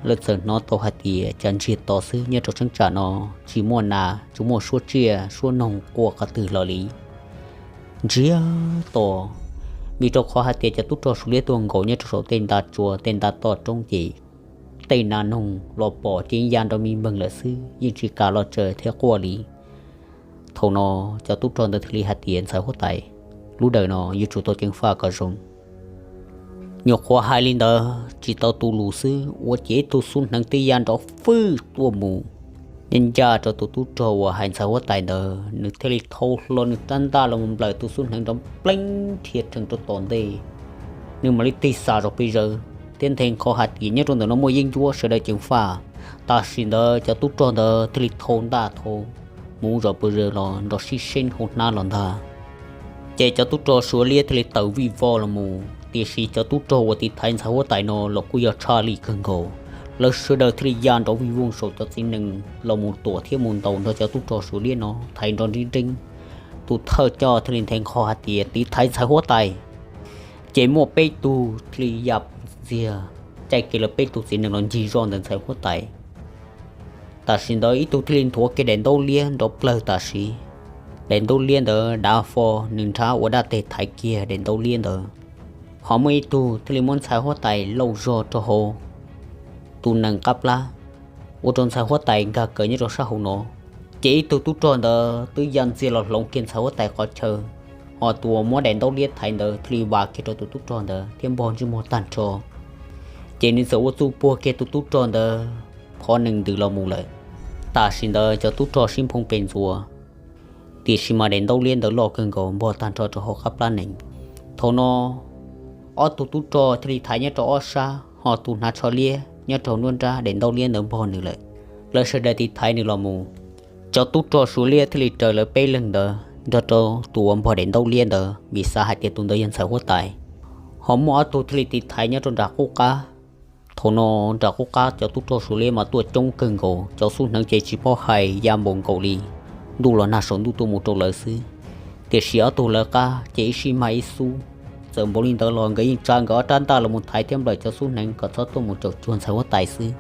lawv txawm hnov tau hais tias cas ntsiag to xwb, nyob rau cheeb tsam no tsis muaj nas, tsis muaj suab tsiaj suab noog quaj qhov twg los li. Ntsiag to, vim rau qhov hais tias cov tub rog Suav liab tuaj nkaum nyob rau saum tej nta tsua tej nta toj roob ces tej nas noog los pom ces ya nrov me npeeg lawm xwb, yeej tsis kam los tsaws thiab quaj li. Thaum no cov tub rog ntawd thiaj li hais tias, ntxhais huab tais, lub dawm no yuav tsum tau ceev faj kom zoo. Nyuam qhuav hais li ntawd tsis tau tus lus xwb, ua ciav ib tug xub hneev twb ya nrov fwj tuaj mus, ncaj ncaj rau tus tub rog uas hais ntxhais huab tais ntawd, nws thiaj li thau hlo nws rab ntaj los mus nplawm tus xub hneev nrov pleeb rhia rhees rau tom ntej. Nws mam li tig xa zog pes zaws thiab nthe nqho hais tias nyob rau ntawm no muaj yeeb ncuab, sawv daws ceev faj. Tam sim ntawd cov tub rog ntawd thiaj li thau ntaj thau mus zov pes zaws los nrov sib seeb hauv hnab los ntag. Ces cov tub rog Suav liab thiaj li tawm vij vo los mus, tiam sis cov tub rog uas tiv thaiv ntxhais huab tais no los kuj yog tshaj lij kawg nkaus. Lawv sawv daws thiaj li ya nrov vij voog saum cov txiv nees los mus tuam thiab mus ntaus nrog cov tub rog Suav liab no thaiv nrov nrib nreeb. Tus thawj coj thiaj li nthe nqho hais tias tiv thaiv ntxhais huab tais, ces muaj peb tug thiaj li ya ntxiag, caij kiag lawv peb tug txiv nees los ncig zoj ntawm ntxhais huab tais. Tam sim ntawd ib tug thiaj li nthuav kiag daim ntaub liab nrov plawg tam sim, daim ntaub liab ntawd dav fo, nws nrhab ua dab teg thaiv kiag daim ntaub liab ntawd. Ho muaj ib tug thiaj li muab ntxhais huab tais lauj zog rau hauv tus nees qab plab, ua rau ntxhais huab tais nkag kawg nyob rau sab hauv no. Ces ib tug tub rog ntawd twb ya ntxiag los hloov kiag ntxhais huab tais qhov chaw, ho tus uas muab daim ntaub liab thaiv ntawd thiaj li vas kiag rau tus tub rog ntawd thiab npog ntsej muag tag nrho. Ces nws txawm ua txuj puag kiag tus tub rog ntawd qhov nees ntws los mus lawm. Tam sim ntawd cov tub rog sib nphoo pes ntxuas, tiam sis mas daim ntaub liab ntawd loj kawg nkaus npog tag nrho rau hauv qab plab nees. Thaum no ob tug tub rog thiaj li thaiv nyob rau ob sab, ho tus hnav tsho liab nyob rau nruab nrab daim ntaub liab ntawd npog nws lawm. Lawv sawv daws tiv thaiv nws los mus. Cov tub rog Suav liab thiaj li raws lawv peb leeg ntawd nrog rau tus uas npog daim ntaub liab ntawd, vim xav hais tias tus ntawd yog ntxhais huab tais. Ho muaj ob tug thiaj li tiv thaiv nyob rau nram qub qab. Thaum no nram qub qab cov tub rog Suav liab mas tuaj coob kawg nkaus, cov xub hneev ces tsis paub hais ya npaum nkaus li, ntuj los nag saum ntuj tuaj mus rau lawv xwb. Tiam sis ob tug lawv qab ces ib sij mag ib xub, txawm npaum li ntawd los nkawd yeej tsa nkawd ob rab ntaj los mus thaiv thiab nplawm cov xub hneev kom txhob tuaj mus caum cuag ntxhais huab tais xwb.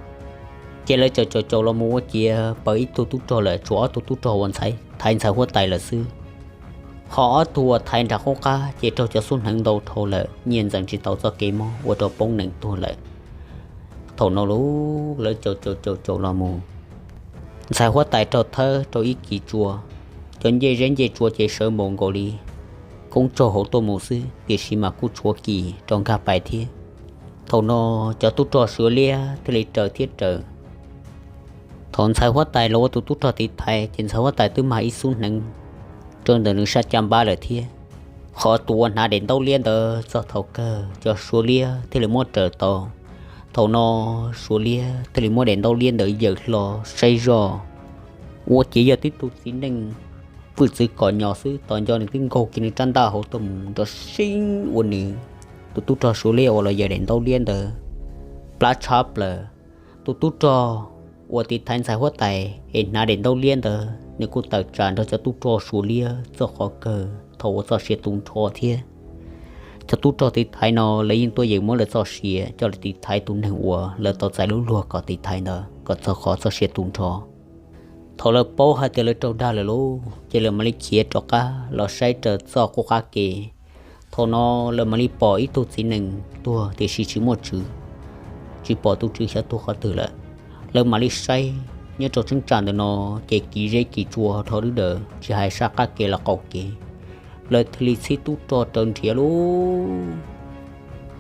Ces lawv caum caum caum los mus ua ciav pawv ib tug tub rog lawm, tshuav ob tug tub rog uas thaiv ntxhais huab tais lawm xwb. Ho ob tug uas thaiv nram qub qab ces raug cov xub hneev ntaus dhau lawm, nyiaj ntxees tsis tau txoj kev mob ua rau poob nees tuag lawm. Thaum no lawv caum caum caum caum los mus, ntxhais huab tais raug thawb rau ib kis tsua, cov ncej zeb ncej tsua ces sawv npaum nkaus li koob tsaug hauv tuaj mus xwb, tiam sis mas kuj tshuav kis rau nkag pais thiab. Thaum no cov tub rog Suav liab thiaj li raws thiab raws. Thaum ntxhais huab tais los ua tus tub rog tiv thaiv ces ntxhais huab tais twb mag ib xub hneev rau ntawm nws sab caj npab lawm thiab. Qhov tus uas hnav daim ntaub liab ntawd txog thaum kawg cov Suav liab thiaj li muab raws tau. Thaum no Suav liab thiaj li muab daim ntaub liab ntawd yawm hlo saib zoj, ua ciav yog tib tug txiv neej hwj txwv kom nyos xwb, tos nco nws twb nkaug kiag nws rab ntaj hauv tuaj mus nrov seeb ua nws tus tub rog Suav liab uas los yawm daim ntaub liab ntawd plab tshab plaws. Tus tub rog uas tiv thaiv ntxhais huab tais es hnav daim ntaub liab ntawd nws kuj tawm tsam nrog cov tub rog Suav liab txog qhov kawg thaum ua txoj sia tu nrho thiab. Cov tub rog tiv thaiv no lawv yeej tuaj yeem muab lawv txoj sia coj los tiv thaiv tus neeg uas lawv tau txais lub luag kom tiv thaiv ntawd kom txog qhov txoj sia tu nrho. Thaum lawv paub hais tias lawv raug dag lawm lauj, ces lawv mam li khiav rov qab los saib raws txoj qub qab ke. Thaum no lawv mam li pom ib tug txiv nees tuag tiam sis tsis muaj tswv, tsis pom tus tswv xyov tuag qhov twg lawm. Lawv mam li saib nyob rau cheeb tsam ntawm no, ces kiv zeb kiv tsua dhau dub daws tsis hais sab qab ke los qaum kev. Lawv thiaj li txhib tub rog raws nrhiav lauj.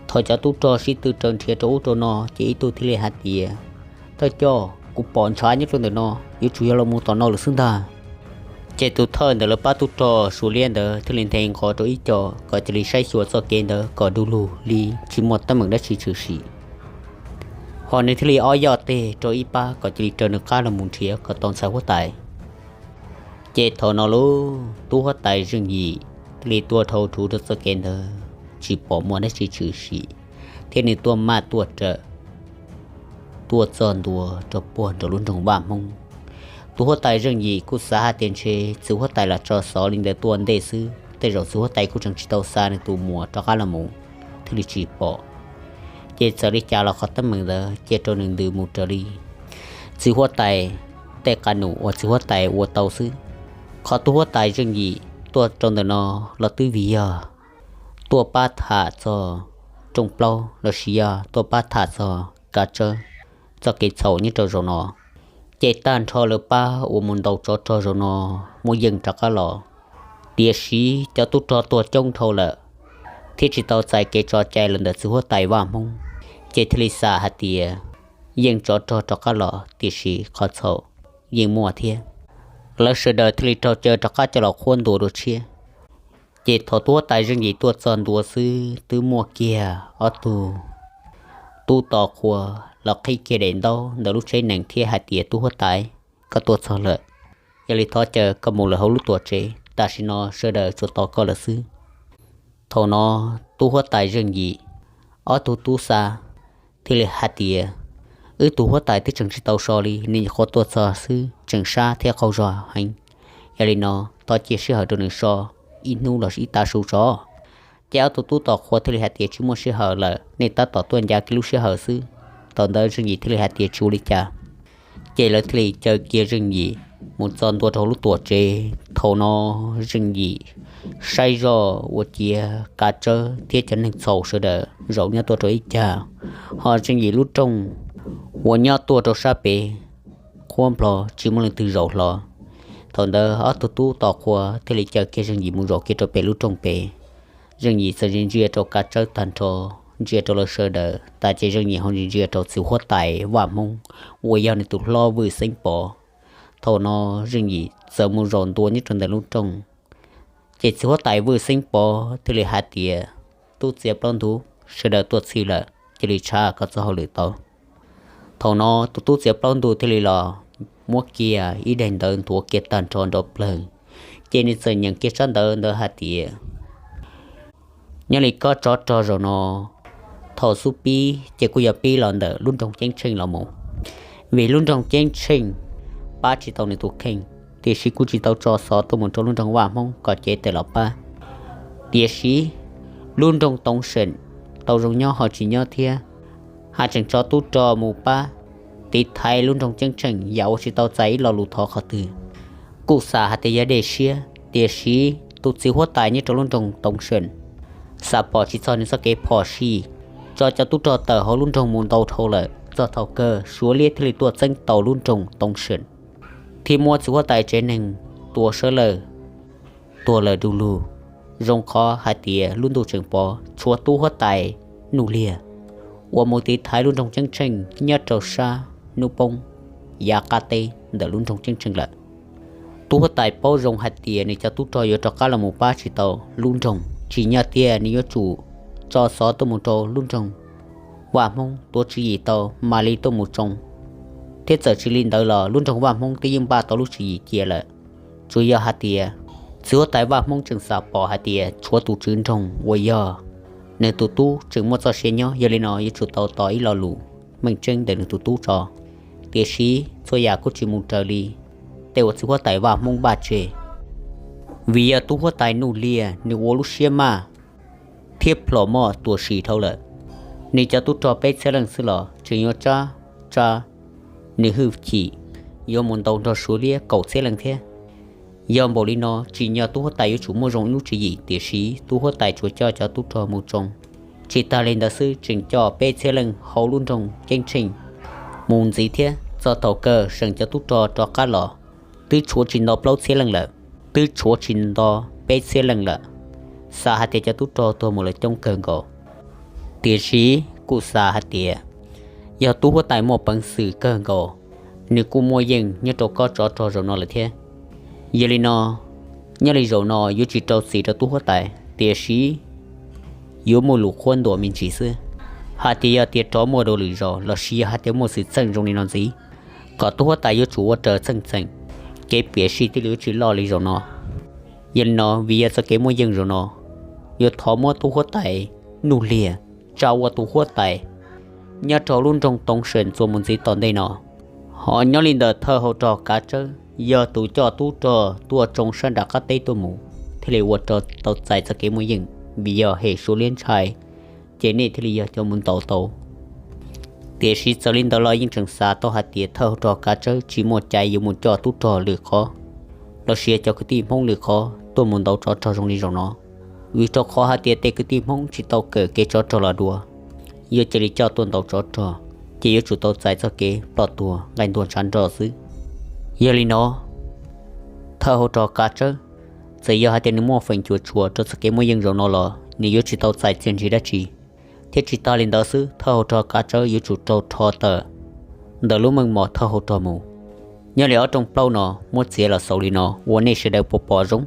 Thaum cov tub rog sib tw raws nrhiav rau ub rau no ces ib tug thiaj li hais tias, thawj coj, kuv pom ntshav nyob rau ntawm no, yuav tsum yog los mus tom no lawm xwb ntag. Ces tus thawj ntawm lawv pab tub rog Suav liab ntawd thiaj li nthe nqho rau ib co kom cia li saib xyuas txoj kev ntawd kom du lug li tsis muaj teeb meem dab tsi tshwm sim. Ho nws thiaj li ob yoj tes rau ib pab kom cia li raws nws qab los mus nrhiav kom tau ntxhais huab tais. Ces thaum no lauj, tub huab tais Zeej Yim thiaj li tuaj dhau rhuv rau txoj kev ntawd, tsis pom muaj dab tsi tshwm sim, thiab nws tuaj maj tuaj rawm, tuaj txog ntua rau puag nram lub nroog Vaj Hmoob. Tus huab tais Zeej Yim kuj xav hais tias ntshe txiv huab tais los tso xov li ntawd tuaj ntej xwb, tej zaum txiv huab tais kuj tseem tsis tau xa nws tus muam rov qab los mus, thiaj li tsis pom. Ces txawm li cas los qhov teeb meem ntawd cia rau nws ntws mus raws li txiv huab tais tej qab num uas txiv huab tais ua tau xwb. Qhov tub huab tais Zeej Yim tuaj rau ntawm no los twb vim yog tuaj pab tham txog rooj plaub los sis yog tuaj pab tham txog kav tsawb txoj kev txhaum nyob rau zaum no. Ces tag nrho lawv pab uas mus ntaus tsov rog zaum no muaj yeej rov qab los, tiam sis cov tub rog tuag coob dhau lawm, thiab tsis tau txais kev tso cai los ntawm txiv huab tais Vaj Hmoob, ces thiaj li xam hais tias yeej tsov rog rov qab los tiam sis qhov txhaum yeej muaj thiab. Lawv sawv daws thiaj li raug caw rov qab coj los qhuab ntuas dua tshiab. Ces thaum tub huab tais Zeej Yim tuaj txog ntua xwb twb muaj kiag ob tug tub tos qhua los qhib kiag daim ntaub ntawm lub tsheb nees thiab hais tias, Tub huab tais, koj tuaj txog lawm, yog li thov caw koj mus lawm hauv lub tuam tsev, tam sim no sawv daws tsuas tos koj lawm xwb. Thaum no tub huab tais Zeej Yim ob tug tub xa thiaj li hais tias, Wb tus huab tais twb tseem tsis tau so li, nws nyuam qhuav tuaj txog xwb tseem sab thiab qaug zog heev. Yog li no thov cia sij hawm rau nws so ib hnub los sis ib tav su tso. Ces ob tug tub tos qhua thiaj li hais tias, Tsis muaj sij hawm lawm, nej tab tom tuaj ncav kiag lub sij hawm xwb. Thaum ntawd Zeej Yim thiaj li hais tias, Tsis ua li cas. Ces lawv thiaj li caw kiag Zeej Yim mus txog ntua rau lub tuam tsev. Thaum no Zeej Yim saib zoj ua ciav kav tsawb thiab cov neeg txhaum sawv daws zaum nyob tuaj rau ib cag, ho Zeej Yim lub rooj uas nyob tuaj rau sab pem qhuab nplho tsis muaj leej twg zaum hlo. Thaum ntawd ob tug tub tos qhua thiaj li caw kiag Zeej Yim mus zaum kiag rau pem lub rooj pem. Zeej Yim txawm ntsia ntsia rau kav tsawb tag nrho, ntsia rau lawv sawv daws tas ces Zeej Yim ho ntsia ntsia rau txiv huab tais Vaj Hmoob uas yog nws tus hlob Vwj Xeeb Pov. Thaum no Zeej Yim txawm mus zaum ntua nyob rau ntawm lub rooj. Ces txiv huab tais Vwj Xeeb Pov thiaj li hais tias, Tub txiav plaub ntug, sawv daws tuaj txhij lawm, cia li tshaj koj txoj hauj lwm tau. Thaum no tus tub txiav plaub ntug thiaj li los muab kiag ib daim ntawv nthuav kiag tag nrho nrov plawg, ces nws txawm nyeem kiag tsab ntawv ntawd hais tias, Nyob li koj tsov rog zaum no, thaum xub pib ces kuj yog pib los ntawm lub nroog Ceeb Tsheej los mus, vim lub nroog Ceeb Tsheej pab tsis tau nws tus kheej, tiam sis kuj tsis tau tso xov tuaj mus rau lub nroog Vaj Hmoob kom cev tes los pab. Tiam sis lub nroog Toov Seem tau zoo nyob ho tsis nyob thiab, haj tseem tso tub rog mus pab tiv thaiv lub nroog Ceeb Tsheej yam uas tsis tau txais ib lo lus thov qhov twg. Kuj xav hais tias yog dej siab, tiam sis tus txiv huab tais nyob rau lub nroog Toov Seem xav pom tsis txog nws txoj kev phom sij, tso cov tub rog tawm hauv lub nroog mus ntau dhau lawm, txog thaum kawg Suav liab thiaj li tuaj txeeb tau lub nroog Toov Seem, thiab muab txiv huab tais tsev neeg tua sawv lawm, tuag lawm du lug. Zoo qhov hais tias lub ntuj tseem pov tshuav tub huab tais Nuj Liag uas mus tiv thaiv lub nroog Ceeb Tsheej nyob rau sab hnub poob yav qab teb ntawm lub nroog Ceeb Tsheej lawm. Tub huab tais paub zoo hais tias nws cov tub rog yuav rov qab los mus pab tsis tau lub nroog, tsim nyog tias nws yuav tsum tso xov tuaj mus rau lub nroog Vaj Hmoob tuav tswv yim tau mam li tuaj mus tsoo, thiab txawm tsis li ntawd los lub nroog Vaj Hmoob twb yeej npaj tau lub tswv yim cia lawm. Tsuas yog hais tias txiv huab tais Vaj Hmoob tseem xav pom hais tias tshuav tus tswv nroog uas yog nws tus tub tseem muaj txoj sia nyob, yog li no yuav tsum tau tos ib lo lus meej tseeb ntawm nws tus tub tso. Tiam sis txhua yam kuj tsis mus raws li tej uas txiv huab tais Vaj Hmoob npaj tseg, vim yog tub huab tais Nuj Liag nws ua lub siab maj thiab plhom moj tuam sim dhau lawm. Nws cov tub rog peb txhiab leej xwb los tseem yuav tsab tsa nws hwj chim yuav mus ntaus nrog Suav liab kaum txhiab leej thiab. Yog npaum li no tsim nyog tub huab tais yuav tsum muaj zoo ib lub tswv yim, tiam sis tub huab tais tsuas coj cov tub rog mus tsoo. Tsis tag li ntawd xwb, tseem coj peb txhiab leej hauv lub nroog Ceeb Tsheej mus ntxiv thiab. Txog thaum kawg seem cov tub rog rov qab los twb tshuav tsis nto plaub txhiab leej lawm, twb tshuav tsis nto peb txhiab leej lawm. Xav hais tias cov tub rog tuag mus lawm coob kawg nkaus, tiam sis kuj xav hais tias yog tub huab tais muaj peev xwm kawg nkaus, nws kuj muaj yeej nyob rau kob tsov rog zaum no lawm thiab. Yog li no, nyob li zaum no yuav tsis rau txim rau tub huab tais, tiam sis yuav muaj lus qhuab ntuas me ntsis xwb, hais tias yog tias rov muaj dua lwm zaus los sis yog hais tias muaj xwm txheej zoo li no ntxiv, kom tub huab tais yuav tsum ua raws txheej txheem, kev piam sij thiaj li yuav tsis loj li zaum no. Yog li no, vim yog txoj kev muaj yeej zaum no, yuav thov muab tub huab tais Nuj Liag tsa ua tus huab tais nyob rau lub nroog Toov Seem txuas mus ntxiv tom ntej no. Ho nyob li ntawm thawj hauv rog Kav Tsawb yog tus coj tub rog tuaj tsoo sab nram qab teb tuaj mus, thiaj li ua rau tau txais txoj kev muaj yeej, vim yog hem Suav liab ntshai, ces nej thiaj li yog cov mus ntaus tau. Tiam sis txawm li ntawd los yeej tseem xav tau hais tias thawj hauv rog Kav Tsawb tsis muaj cai yuav mus coj tub rog lwm qhov, los sis cov kwv tij Hmoob lwm qhov tuaj mus ntaus tsov rog zoo li zaum no, vim rau qhov hais tias tej kwv tij Hmoob tsis tau kawm kev tsov rog los dua. Yog cia li coj tuaj ntaus tsov rog, ces yuav tsum tau txais txoj kev ploj tuag nqaij ntuag ntshav nroj xwb. Yog li no, thawj hauv rog Kav Tsawb, txawm yog hais tias nws muaj feem cuam tshuam rau txoj kev muaj yeej zaum no los nws yuav tsis tau txais txiaj ntsig dab tsi. Thiab tsis tas li ntawd xwb, thawj hauv rog Kav Tsawb yuav tsum raug rho tawm ntawm lub meej mom thawj hauv rog mus. Nyob li ob rooj plaub no muab txiav los xaus li no ua nej sawv daws puas pom zoo?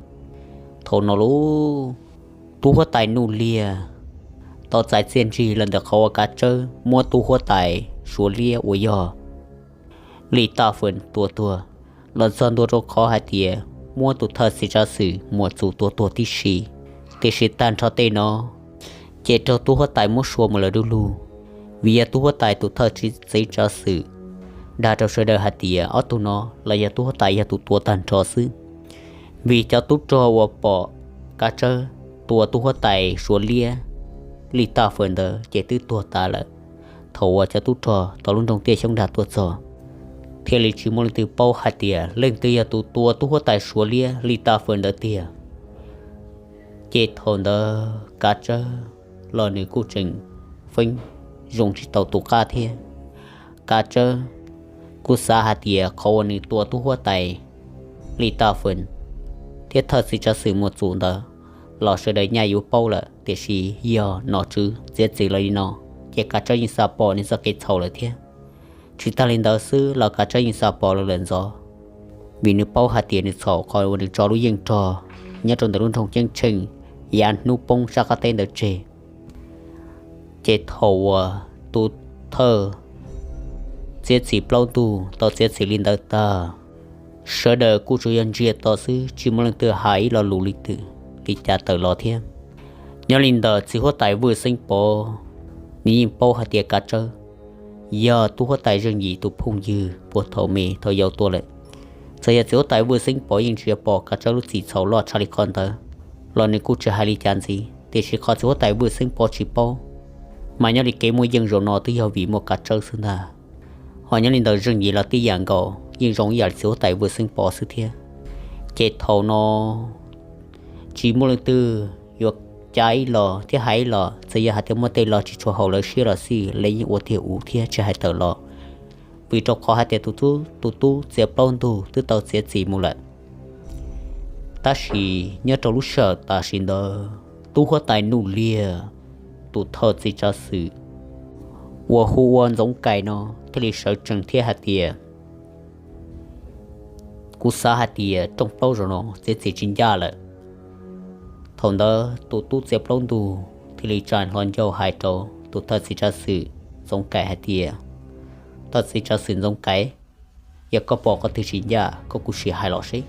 Thaum no lub tub huab tais Nuj Liag tau txais txiaj ntsig los ntawm qhov uas Kav Tsawb muab tub huab tais Suav liab uas yog Li Taj Fwm tua tuag, los txog ntua rau qhov hais tias muab tus thawj txiv tsav xwm Muas Txus tua tuag tib si. Tiam sis tag nrho tej no ces raug tub huab tais muab sua mus lawm du lug, vim yog tub huab tais tus thawj txiv tsav xwm dag rau sawv daws hais tias ob tug no los yog tub huab tais yog tus tua tag nrho xwb. Vim cov tub rog uas pom Kav Tsawb tua tub huab tais Suav liab Li Taj Fwm ntawd ces twb tuag tas lawm. Thaum uas cov tub rog tau lub nroog Tiaj Xyoob dag tuaj txog, thiaj li tsis muaj leej twg paub hais tias leej twg yog tus tua tub huab tais Suav liab Li Taj Fwm ntawd tiag. Ces thaum ntawd Kav Tsawb los nws kuj tseem feeb zoo tsis tau tus qab thiab. Kav Tsawb kuj xav hais tias qhov uas nws tua tub huab tais Li Taj Fwm thiab thawj txiv tsav xwm Muas Txus ntawd los sawv daws nyaj yuav paub lawm, tiam sis yog nom tswv txiav txim los li no, ces Kav Tsawb yeej xav pom nws txoj kev txhaum lawm thiab. Tsis tas li ntawd xwb los Kav Tsawb yeej xav pom lawv lawm ntxov, vim nws paub hais tias nws txhaum qhov uas nws tso lub yeej rog nyob rau ntawm lub nroog Ceeb Tsheej yav hnub poob sab qab teb ntawd tseg. Ces thaum uas tus thawj txiav txim plaub ntug tau txiav txim li ntawd tag, sawv daws kuj tsuas yog ntsia to xwb, tsis muaj leej twg hais ib lo lus li twg li cas tawm los thiab. Nyob li ntawd txiv huab tais Vwj Xeeb Pov, nws yeej paub hais tias Kav Tsawb yog tub huab tais Zeej Yim tus phooj ywg puag thaum me thaum yau tuaj lawm. Txawm yog txiv huab tais Vwj Xeeb Pov yeej tsis pom Kav Tsawb lub txim txhaum loj tshaj li qhov ntawd los nws kuj tsis hais li cas ntxiv, tiam sis qhov txiv huab tais Vwj Xeeb Pov tsis paub mas nyob li kev muaj yeej zaum no twb yog vim muaj Kav Tsawb xwb ntag. Ho nyob li ntawd Zeej Yim los tib yam nkaus, yeej zoo ib yam li txiv huab tais Vwj Xeeb Pov xwb thiab. Ces thaum no tsis muaj leej twg yuav ca ib los thiab hais ib los, txawm yog hais tias muaj tej los tsis tshua haum lawv siab los xij, lawv yeej ua tiag ua thiab tsis hais tawm los, vim rau qhov hais tias tus tub txiav plaub ntug twb tau txiav txim mus lawm. Tab sis nyob rau lub sij hawm tam sim ntawd tub huab tais Nuj Liag tus thawj txiv tsav xwm uas hu ua Ntxoov Kais no thiaj li sawv tsees thiab hais tias, kuv xav hais tias rooj plaub zaum no txiav txim tsis ncaj lawm. Thaum ntawd tus tub txiav plaub ntug thiaj li tsa hlo ncauj hais rau tus thawj txiv tsav xwm Ntxoov Kais hais tias, thawj txiv tsav xwm Ntxoov Kais, yog koj pom qhov twg tsis ncaj koj kuj sim hais los seb.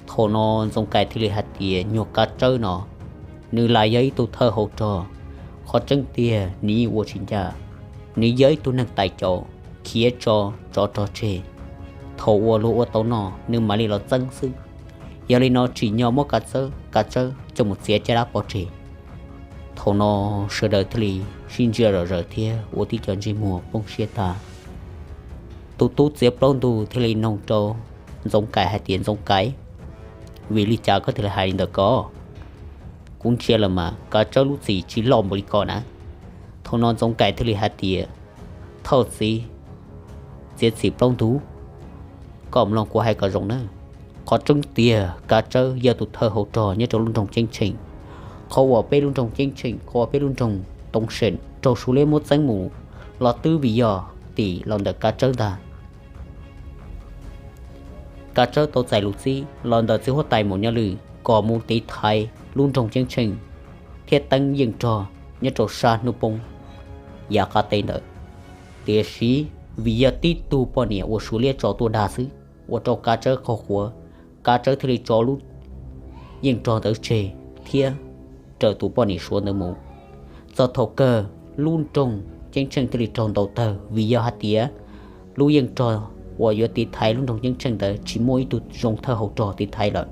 Thaum no Ntxoov Kais thiaj li hais tias nyuag Kav Tsawb no, nws lam yog ib tug thawj hauv rog, qhov tseeb tiag nws yeej ua tsis ncaj. Nws yog ib tug neeg tais caus khiav tso tsov rog tseg. Thaum uas luag ua tau noj nws mam li los txeeb xwb. Yog li no tsim nyog muab Kav Tsawb, Kav Tsawb coj mus txiav caj dab pov tseg. Thaum no sawv daws thiaj li sib ntsia zom zaws thiab ua tib co ntsej muag poob siab tag. Tus tub txiav plaub ntug thiaj li nug rau Ntxoov Kais hais tias, Ntxoov Kais, vim li cas koj thiaj li hais li ntawd ko? Kuv ntsia los mas Kav Tsawb lub txim tsis loj npaum li ko na. Thaum no Ntxoov Kais thiaj li hais tias, thawj txiv txiav txim plaub ntug, koj mloog kuv hais kom zoo na. Qhov tseeb tiag Kav Tsawb yog tus thawj hauv rog nyob rau lub nroog Ceeb Tsheej. Qhov uas peb lub nroog Ceeb Tsheej, qhov uas peb lub nroog Toob Seem raug Suav liab muab txeeb mus los twb vim yog tim los ntawm Kav Tsawb ntag. Kav Tsawb tau txais lus txib los ntawm txiv huab tais Maum Nyob Lwm kom mus tiv thaiv lub nroog Ceeb Tsheej thiab teeb yeej rog nyob rau sab hnub poob yav qab teb ntawd. Tiam sis vim yog tib tug poj niam uas Suav liab tso tuaj dag xwb, ua rau Kav Tsawb qaug quav, Kav Tsawb thiaj li tso lub yeej rog ntawd tseg thiab raws tus poj niam Suav ntawd mus. Txog thaum kawg lub nroog Ceeb Tsheej thiaj li raug ntaus tawg vim yog hais tias lub yeej rog uas yuav tiv thaiv lub nroog Ceeb Tsheej ntawd tsis muaj ib tug zoo thawj hauv rog tiv thaiv lawm.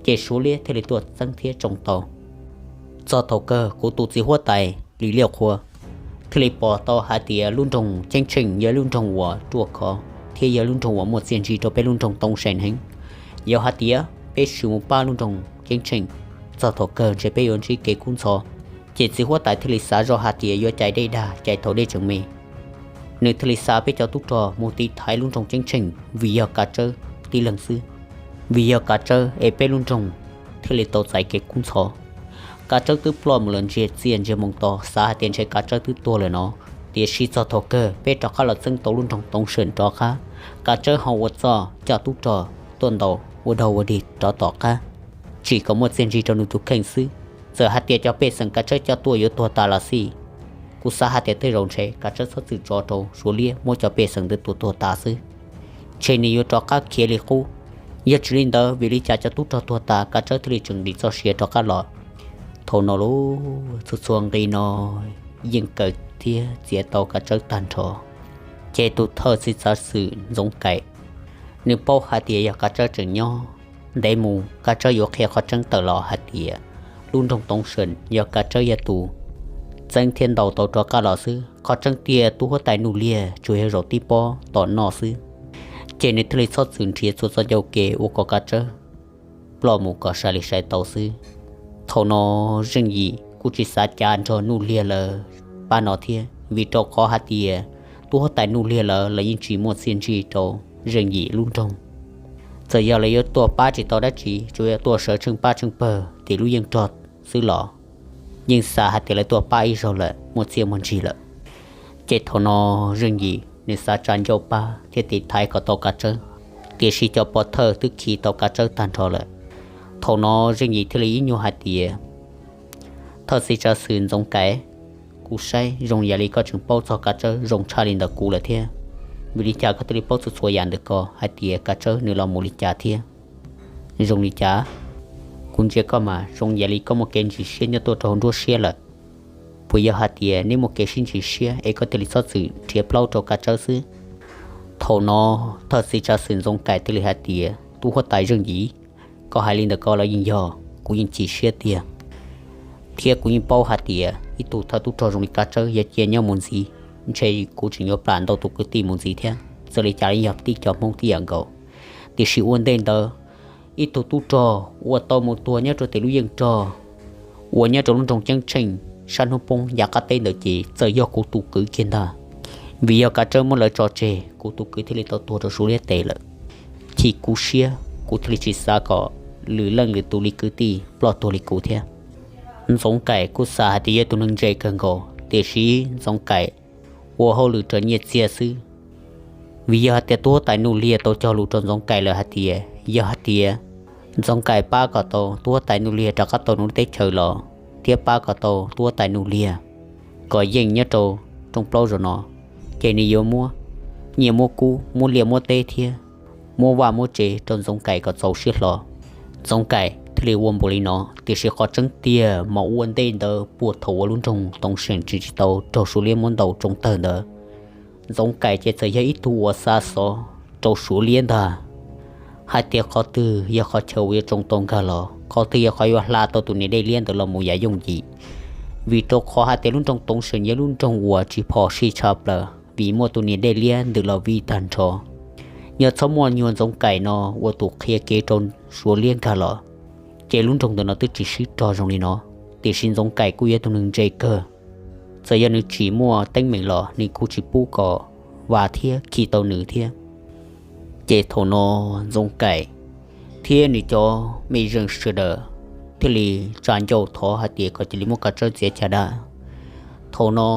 ces Suav liab thiaj li tuaj txeeb thiab tsoo tau. Txog thaum kawg kuv tus txiv huab tais Lis Liaj Qhua thiaj li pom tau hais tias lub nroog Ceeb Tsheej yog lub nroog uas ruaj khov thiab yog lub nroog uas muaj txiaj ntsig rau peb lub nroog Toob Seem heev. Yog hais tias peb sim mus pab lub nroog Ceeb Tsheej, txog thaum kawg ntshe peb yuav ntsib kev kub ntxhov. Ces txiv huab tais thiaj li xav zoj hais tias yuav cais dej dag cais thaum dej tseem me. Nws thiaj li xa peb cov tub rog mus tiv thaiv lub nroog Ceeb Tsheej vim yog Kav Tsawb tib leeg xwb. Vim yog Kav Tsawb es peb lub nroog thiaj li tau txais kev kub ntxhov. Kav Tsawb twb ploj mus lawm ntsiag txiaj ntsiag moo to, xav hais tias ntshe Kav Tsawb twb tuag lawm no. Tiam sis txog thaum kawg peb rov qab los txeeb tau lub nroog Toov Seem rov qab. Kav Tsawb ho ua txuj coj tub rog tuaj ntaus ua dog ua dig rov tom qab, tsim kom muaj txiaj ntsig rau nws tus kheej xwb. Txawm hais tias cov pej xeem Kav Tsawb coj tuaj yuav tuag tas los xij, kuv xav hais tias tej zaum ntshe Kav Tsawb txhob txwm tso rau Suav liab muab cov pej xeem ntawd tua tuag tas xwb, ntshe nws yuav rov qab khiav li qub. Yog tsis li ntawd vim li cas cov tub rog tuag tas Kav Tsawb thiaj li tseem dim txoj sia rov qab los? Thaum no lub txhua txhua nqi no yeej kaw thiab txiav tau Kav Tsawb tag nrho. Ces tus thawj txiv tsav xwm Ntxoov Kaim, nws paub hais tias yog Kav Tsawb tseem nyob, ntev mus Kav Tsawb yuav qhia qhov tseeb tawm los hais tias lub nroog Toov Seem yog Kav Tsawb yog tus txeeb thiab ntaus tau rov qab los xwb. Qhov tseeb tiag tub huab tais Nuj Liag tsuas yog zaum tib pob tom noj xwb. Ces nws thiaj li txhob txwm nrhiav txhua txoj ncauj ke ua kom Kav Tsawb ploj mus kom sai li sai tau xwb. Thaum no Zeej Yim kuj tsis xav cav nrog Nuj Liag lawv pab no thiab, vim rau qhov hais tias tub huab tais Nuj Liag lawv los yeej tsis muaj txiaj ntsig rau Zeej Yim lub nroog. Txawm yog lawv yuav tuaj pab tsis tau dab tsi, tsuas yog tuaj sawv tsheej pab tsheej pawg tim lub yeej rog xwb los yeej xav hais tias lawv tuaj pab ib zaug lawm muaj txiaj muaj ntsig lawm. Ces thaum no Zeej Yim nws xav tsa ncauj pab thiab tiv thaiv kom tau Kav Tsawb, tiam sis cov pov thawj twb khi tau Kav Tsawb tag nrho lawm. Thaum no Zeej Yim thiaj li ib nyuag hais tias, thawj txiv tsav xwm Ntxoov Kaim, kuv saib zoo yam li koj tseem paub txog Kav Tsawb zoo tshaj li ntawm kuv lawm thiab. Vim li cas koj thiaj li paub txhua txhua yam ntawm ko hais tias Kav Tsawb nws los mus li cas thiab? Zoo li cas? Kuv ntsia koj mas zoo yam li koj muaj kev ntsis siab nyob tuaj rau hauv nruab siab lawm. Puas yog hais tias neb muaj kev sib ntsis siab es koj thiaj li txhob txwm nrhiav plaub rau Kav Tsawb xwb? Thaum no thawj txiv tsav xwm Ntxoov Kaim thiaj li hais tias, tub huab tais Zeej Yim, koj hais li ntawm ko los yeej yog, kuv yeej chim siab tiag. Thiab kuv yeej paub hais tias ib tug thawj tub rog zoo li Kav Tsawb yog cia nyob mus ntxiv, ntshe kuv tseem yuav plam ntau tus kwv tij mus ntxiv thiab. Txawm li cas los yog tib cov Hmoob tib yam nkaus. Tiam sis ua ntej ntawd, ib tug tub rog uas tau mus tuag nyob rau tim lub yeej rog uas nyob rau lub nroog Ceeb Tsheej sab hnub poob yav qab teb ntawd ces txawm yog kuv tus kwv kiag ntag. Vim yog Kav Tsawb muab lawv tso tseg, kuv tus kwv thiaj li tau tuag rau Suav liab tes lawm. Chim kuv siab, kuv thiaj li tsis xav kom lwm leej lwm tus li kwv tij ploj tuag li kuv thiab. Ntxoov Kaim kuj xav hais tias yog tus neeg ntse kawg nkaus, tiam sis Ntxoov Kaim ua hauj lwm raws nyiaj txiag xwb. Vim yog hais tias tub huab tais Nuj Liag tau cog lus rau Ntxoov Kaim lawm hais tias yog hais tias Ntxoov Kaim pab kom tau tub huab tais Nuj Liag rov qab tau nws lub teb chaws los, thiab pab kom tau tub huab tais Nuj Liag kom yeej nyob rau rooj plaub zaum no, ces nws yuav muab nyiaj muab kub, muab liaj muab teb thiab muab vaj muab tsev rau Ntxoov Kaim kom txaus siab hlo. Ntxoov Kaim thiaj li ua npaum li no, tiam sis qhov tseeb tiag mas ua ntej ntawd puag thaum uas lub nroog Toov Seem tseem tsis tau raug Suav liab muab ntaus tsoo tawg ntawd, Ntxoov Kaim ces txawm yog ib tug uas xa xov rau Suav liab ntag, hais tias qhov twg yog qhov chaw uas yuav tsoo tau nkag los, qhov twg yog qhov yuav hla tau tus niam dej liab ntawd los mus yam yooj yim. Vim rau qhov hais tias lub nroog Toov Seem yog lub nroog uas tsis phom sij tshaj plaws vim muaj tus niam dej liab ntawd los vij tag nrho. Yog txhob muaj nyuag Ntxoov Kaim no ua tus qhia kev rau Suav liab nkag los, ces lub nroog ntawm no twb tsis sib rog zoo li no. Tiam sis Ntxoov Kaim kuj yog tus neeg ntse kawg, txawm yog nws tsim muaj teeb meem los nws kuj tsis pub kom vam thiab khi tau nws thiab. Ces thaum no Ntxoov Kaim thiab nws cov mej zeej sawv daws thiaj li tsa ncauj thov hais tias kom cia li muab Kav Tsawb txiav caj dab. Thaum no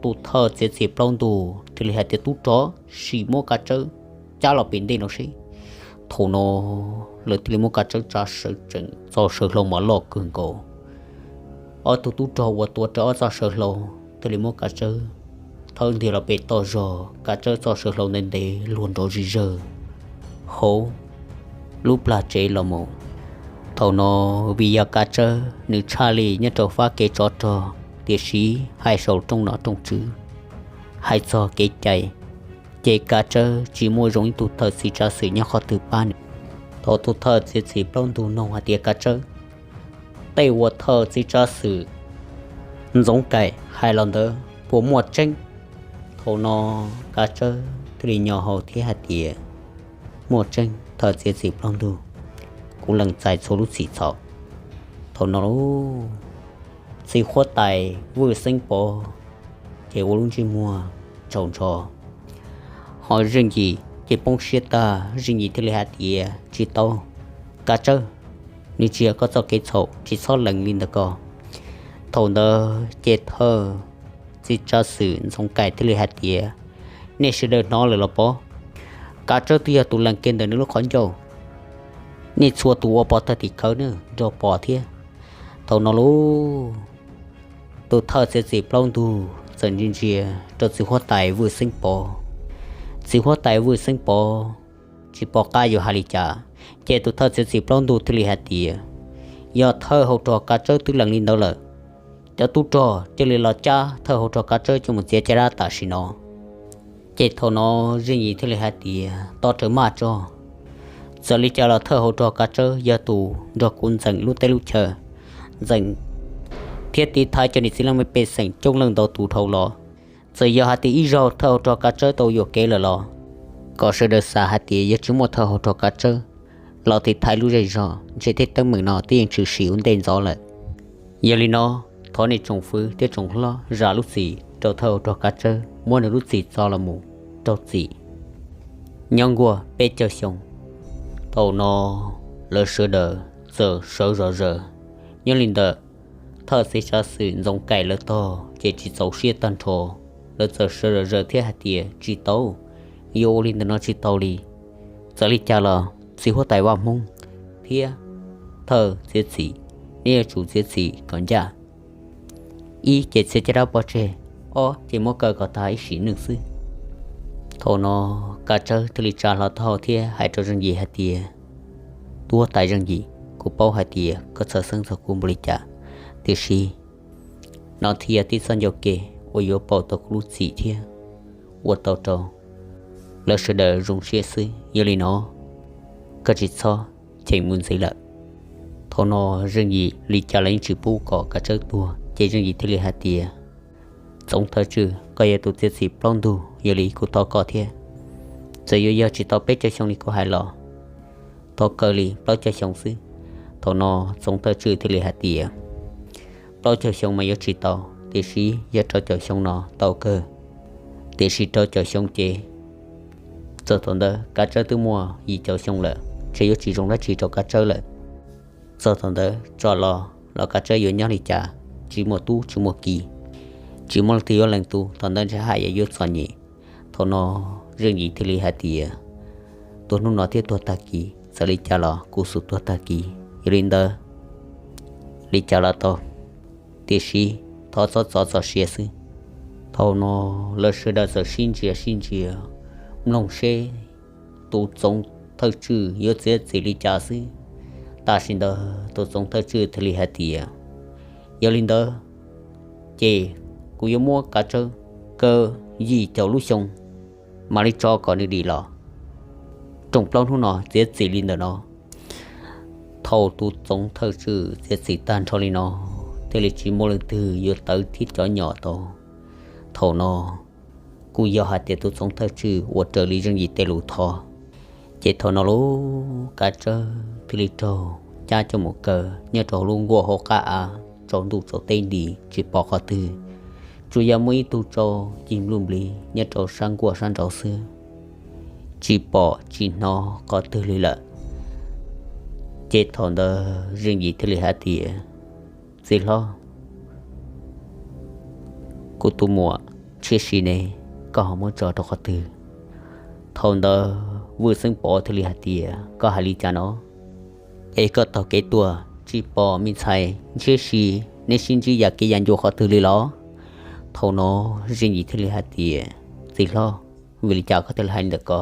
tus thawj txiav txim plaub ntug thiaj li hais tias, tub rog, sim muab Kav Tsawb cab los pem ntej no seb. Thaum no lawv thiaj li muab Kav Tsawb tsa sawv tsees, txoj saw hlau mas loj kawg nkaus. Ob tug tub rog uas tuav rawv ob txoj saw hlau thiaj li muab Kav Tsawb thawb ntiag los pem toj zog, Kav Tsawb txoj saw hlau ntev ntev luag nrov zig zawg hauv lub plag tsev los mus. Thaum no vim yog Kav Tsawb nws tshaj li nyob rau fab kev tsov rog, tiam sis hais saum rooj nom rooj tswv, hais txog kev cai, ces Kav Tsawb tsis muaj zoo ib tug thawj txiv tsav xwm nyob qhov twg pab nws. Thaum tus thawj txiav txim plaub ntug noog hais tias, Kav Tsawb, tej uas thawj txiv tsav xwm Ntxoov Kaim hais los ntawd puas muaj tseeb? Thaum no Kav Tsawb thiaj li nyo hau thiab hais tias, Muaj tseeb, thawj txiav txim plaub ntug, kuv lees txais txhua lub txim txhaum. Thaum no txiv huab tais Vwj Xeeb Pov ces ua lub ntsej muag tsaus ntshov. Ho Zeej Yim ces poob siab tag, Zeej Yim thiaj li hais tias, Tsis tau, Kav Tsawb, nws tsis yog koj txoj kev txhaum, tsis txhob lees li ntawd ko. Thaum ntawd ces thawj txiv tsav xwm Ntxoov Kaim thiaj li hais tias, Nej sawv daws hnov lawm los pov? Kav Tsawb twb yog tus lees kiag ntawm nws lub qhov ncauj. Nej txhua tus ua pov thawj tim khawv nrog pom thiab. Thaum no lauj, tus thawj txiav txim plaub ntug txawm ntsia ntsia rau txiv huab tais Vwj Xeeb Pov. Txiv huab tais Vwj Xeeb Pov tsis pom qab yuav hais li cas, ces tus thawj txiav txim plaub ntug thiaj li hais tias, Yog thawj hauv rog Kav Tsawb twb lees li ntawd lawm, cov tub rog cia li los cab thawj hauv rog Kav Tsawb coj mus txiav caj dab tam sim no. Ces thaum no Zeej Yim thiaj li hais tias, Tos rawv maj tso, txawm li cas los thawj hauv rog Kav Tsawb yog tus nrog kuv ntxeem lub teb lub chaw, ntxeem thiab tiv thaiv cov niam txiv leej pej xeem coob leej ntau tus dhau los. Txawm yog hais tias ib zaug thawj hauv rog Kav Tsawb tau yuam kev lawm los kom sawv daws xav hais tias yog tsis muaj thawj hauv rog Kav Tsawb los tiv thaiv lub zej zog, ntshe tej teeb meem no twb yeej tshwm sim ua ntej ntxov lawm. Yog li no, thov nej tsoom fwv thiab tsoom hlob zam lub txim rau thawj hauv rog Kav Tsawb, muab nws lub txim txo los mus rau txim. Nyob nkuaj peb caug xyoo, thaum no lawv sawv daws txawm sawv zom zaws. Nyob li ntawd, thawj txiv tsav xwm Ntxoov Kaim lawv tog ces tsis txaus siab tag nrho, lawv txawm sawv zom zaws thiab hais tias, Tsis tau, yuav ua li ntawm no tsis tau li. Txawm li cas los txiv huab tais Vaj Hmoob thiab thawj txiav txim, nej yuav tsum txiav txim kom ncaj. Ib ces txiav caj dab pov tseg, ob ces muab kaw kom tag ib sim neej xwb. Thaum no Kav Tsawb thiaj li tsa hlo taub hau thiab hais rau Zeej Yim hais tias, Tub huab tais Zeej Yim, kuv paub hais tias koj txhawj xeeb txog kuv npaum li cas, tiam sis no thiaj yog tib txoj ncauj ke uas yuav pauj tau kuv lub txim thiab ua tau rau lawv sawv daws zoo siab xwb. Yog li no, koj tsis txhob cheem mus ntxiv lawm. Thaum no Zeej Yim li cas los yeej tsis pub kom Kav Tsawb tuag, ces Zeej Yim thiaj li hais tias, Txoov thawj tswj, koj yog tus txiav txim plaub ntug, yog li kuv thov koj thiab, txawm yuav yog tsis tau peb caug xyoo li koj hais los thov kaw li plaub caug xyoo xwb. Thaum no Txoov thawj tswj thiaj li hais tias, Plaub caug xyoo mas yuav tsis tau, tiam sis yog rau caum xyoo no tau kawg. Tiam sis rau caum xyoo ces txog thaum ntawd Kav Tsawb twb muaj yim caum xyoo lawm, ntshe yuav tsis zoo dab tsi rau Kav Tsawb lawm. Txog thaum ntawd tso los los Kav Tsawb yuav nyob li cas, tsis muaj tub tsis muaj ki, tsis muaj leej twg yuav lees tu, thaum ntawd ntshe haj yam yuav txom nyem. Thaum no Zeej Yim thiaj li hais tias, Tuag hnub no thiab tuag tag kis, txawm li cas los kuv xum tuag tag kis. Yog li ntawd, li cas los tau, tiam sis thov txhob txov txoj sia xwb. Thaum no lawv sawv daws txawm sib ntsia sib ntsia, mloog seb tus Txoov thawj tswj yuav txiav txim li cas xwb. Tam sim ntawd tus Txoov thawj tswj thiaj li hais tias, Yog li ntawd ces kuv yuav muab Kav Tsawb kaw yim caum lub xyoo, mam li tso kom nws dim los. Rooj plaub hnub no txiav txim li ntawm no. Thaum tus Txoov thawj tswj txiav txim tag nrho li no, thiaj li tsis muaj leej twg yuav tawv thiab cov nyom tau. Thaum no kuj yog hais tias tus Txoov thawj tswj ua raws li Zeej Yim tej lus thov. Ces thaum no lub Kav Tsawb thiaj li raug cab coj mus kaw nyob rau hauv lub nkuaj hauv qab av, tsaus ntuj tsaus teb nti tsis pom qhov twg, tsuas yog muaj ib tug tsau cig npluj nplig nyob rau sab nkuaj sab nraud xwb, tsis pom tsis hnov qhov twg li lawm. Ces thaum ntawd Zeej Yim thiaj li hais tias, Txiv hlob, kuv tus muam Ntshiab Si ne, koj ho muab tso rau qhov twg? Thaum ntawd Vwj Xeeb Pov thiaj li hais tias, Koj hais li cas no? Es koj taug kev tuaj tsis pom me ntxhais Ntshiab Si neb sib ntsib yam kev yam ncua qhov twg li los? Thaum no Zeej Yim thiaj li hais tias, Txiv hlob, vim li cas koj thiaj li hais li ntawm ko?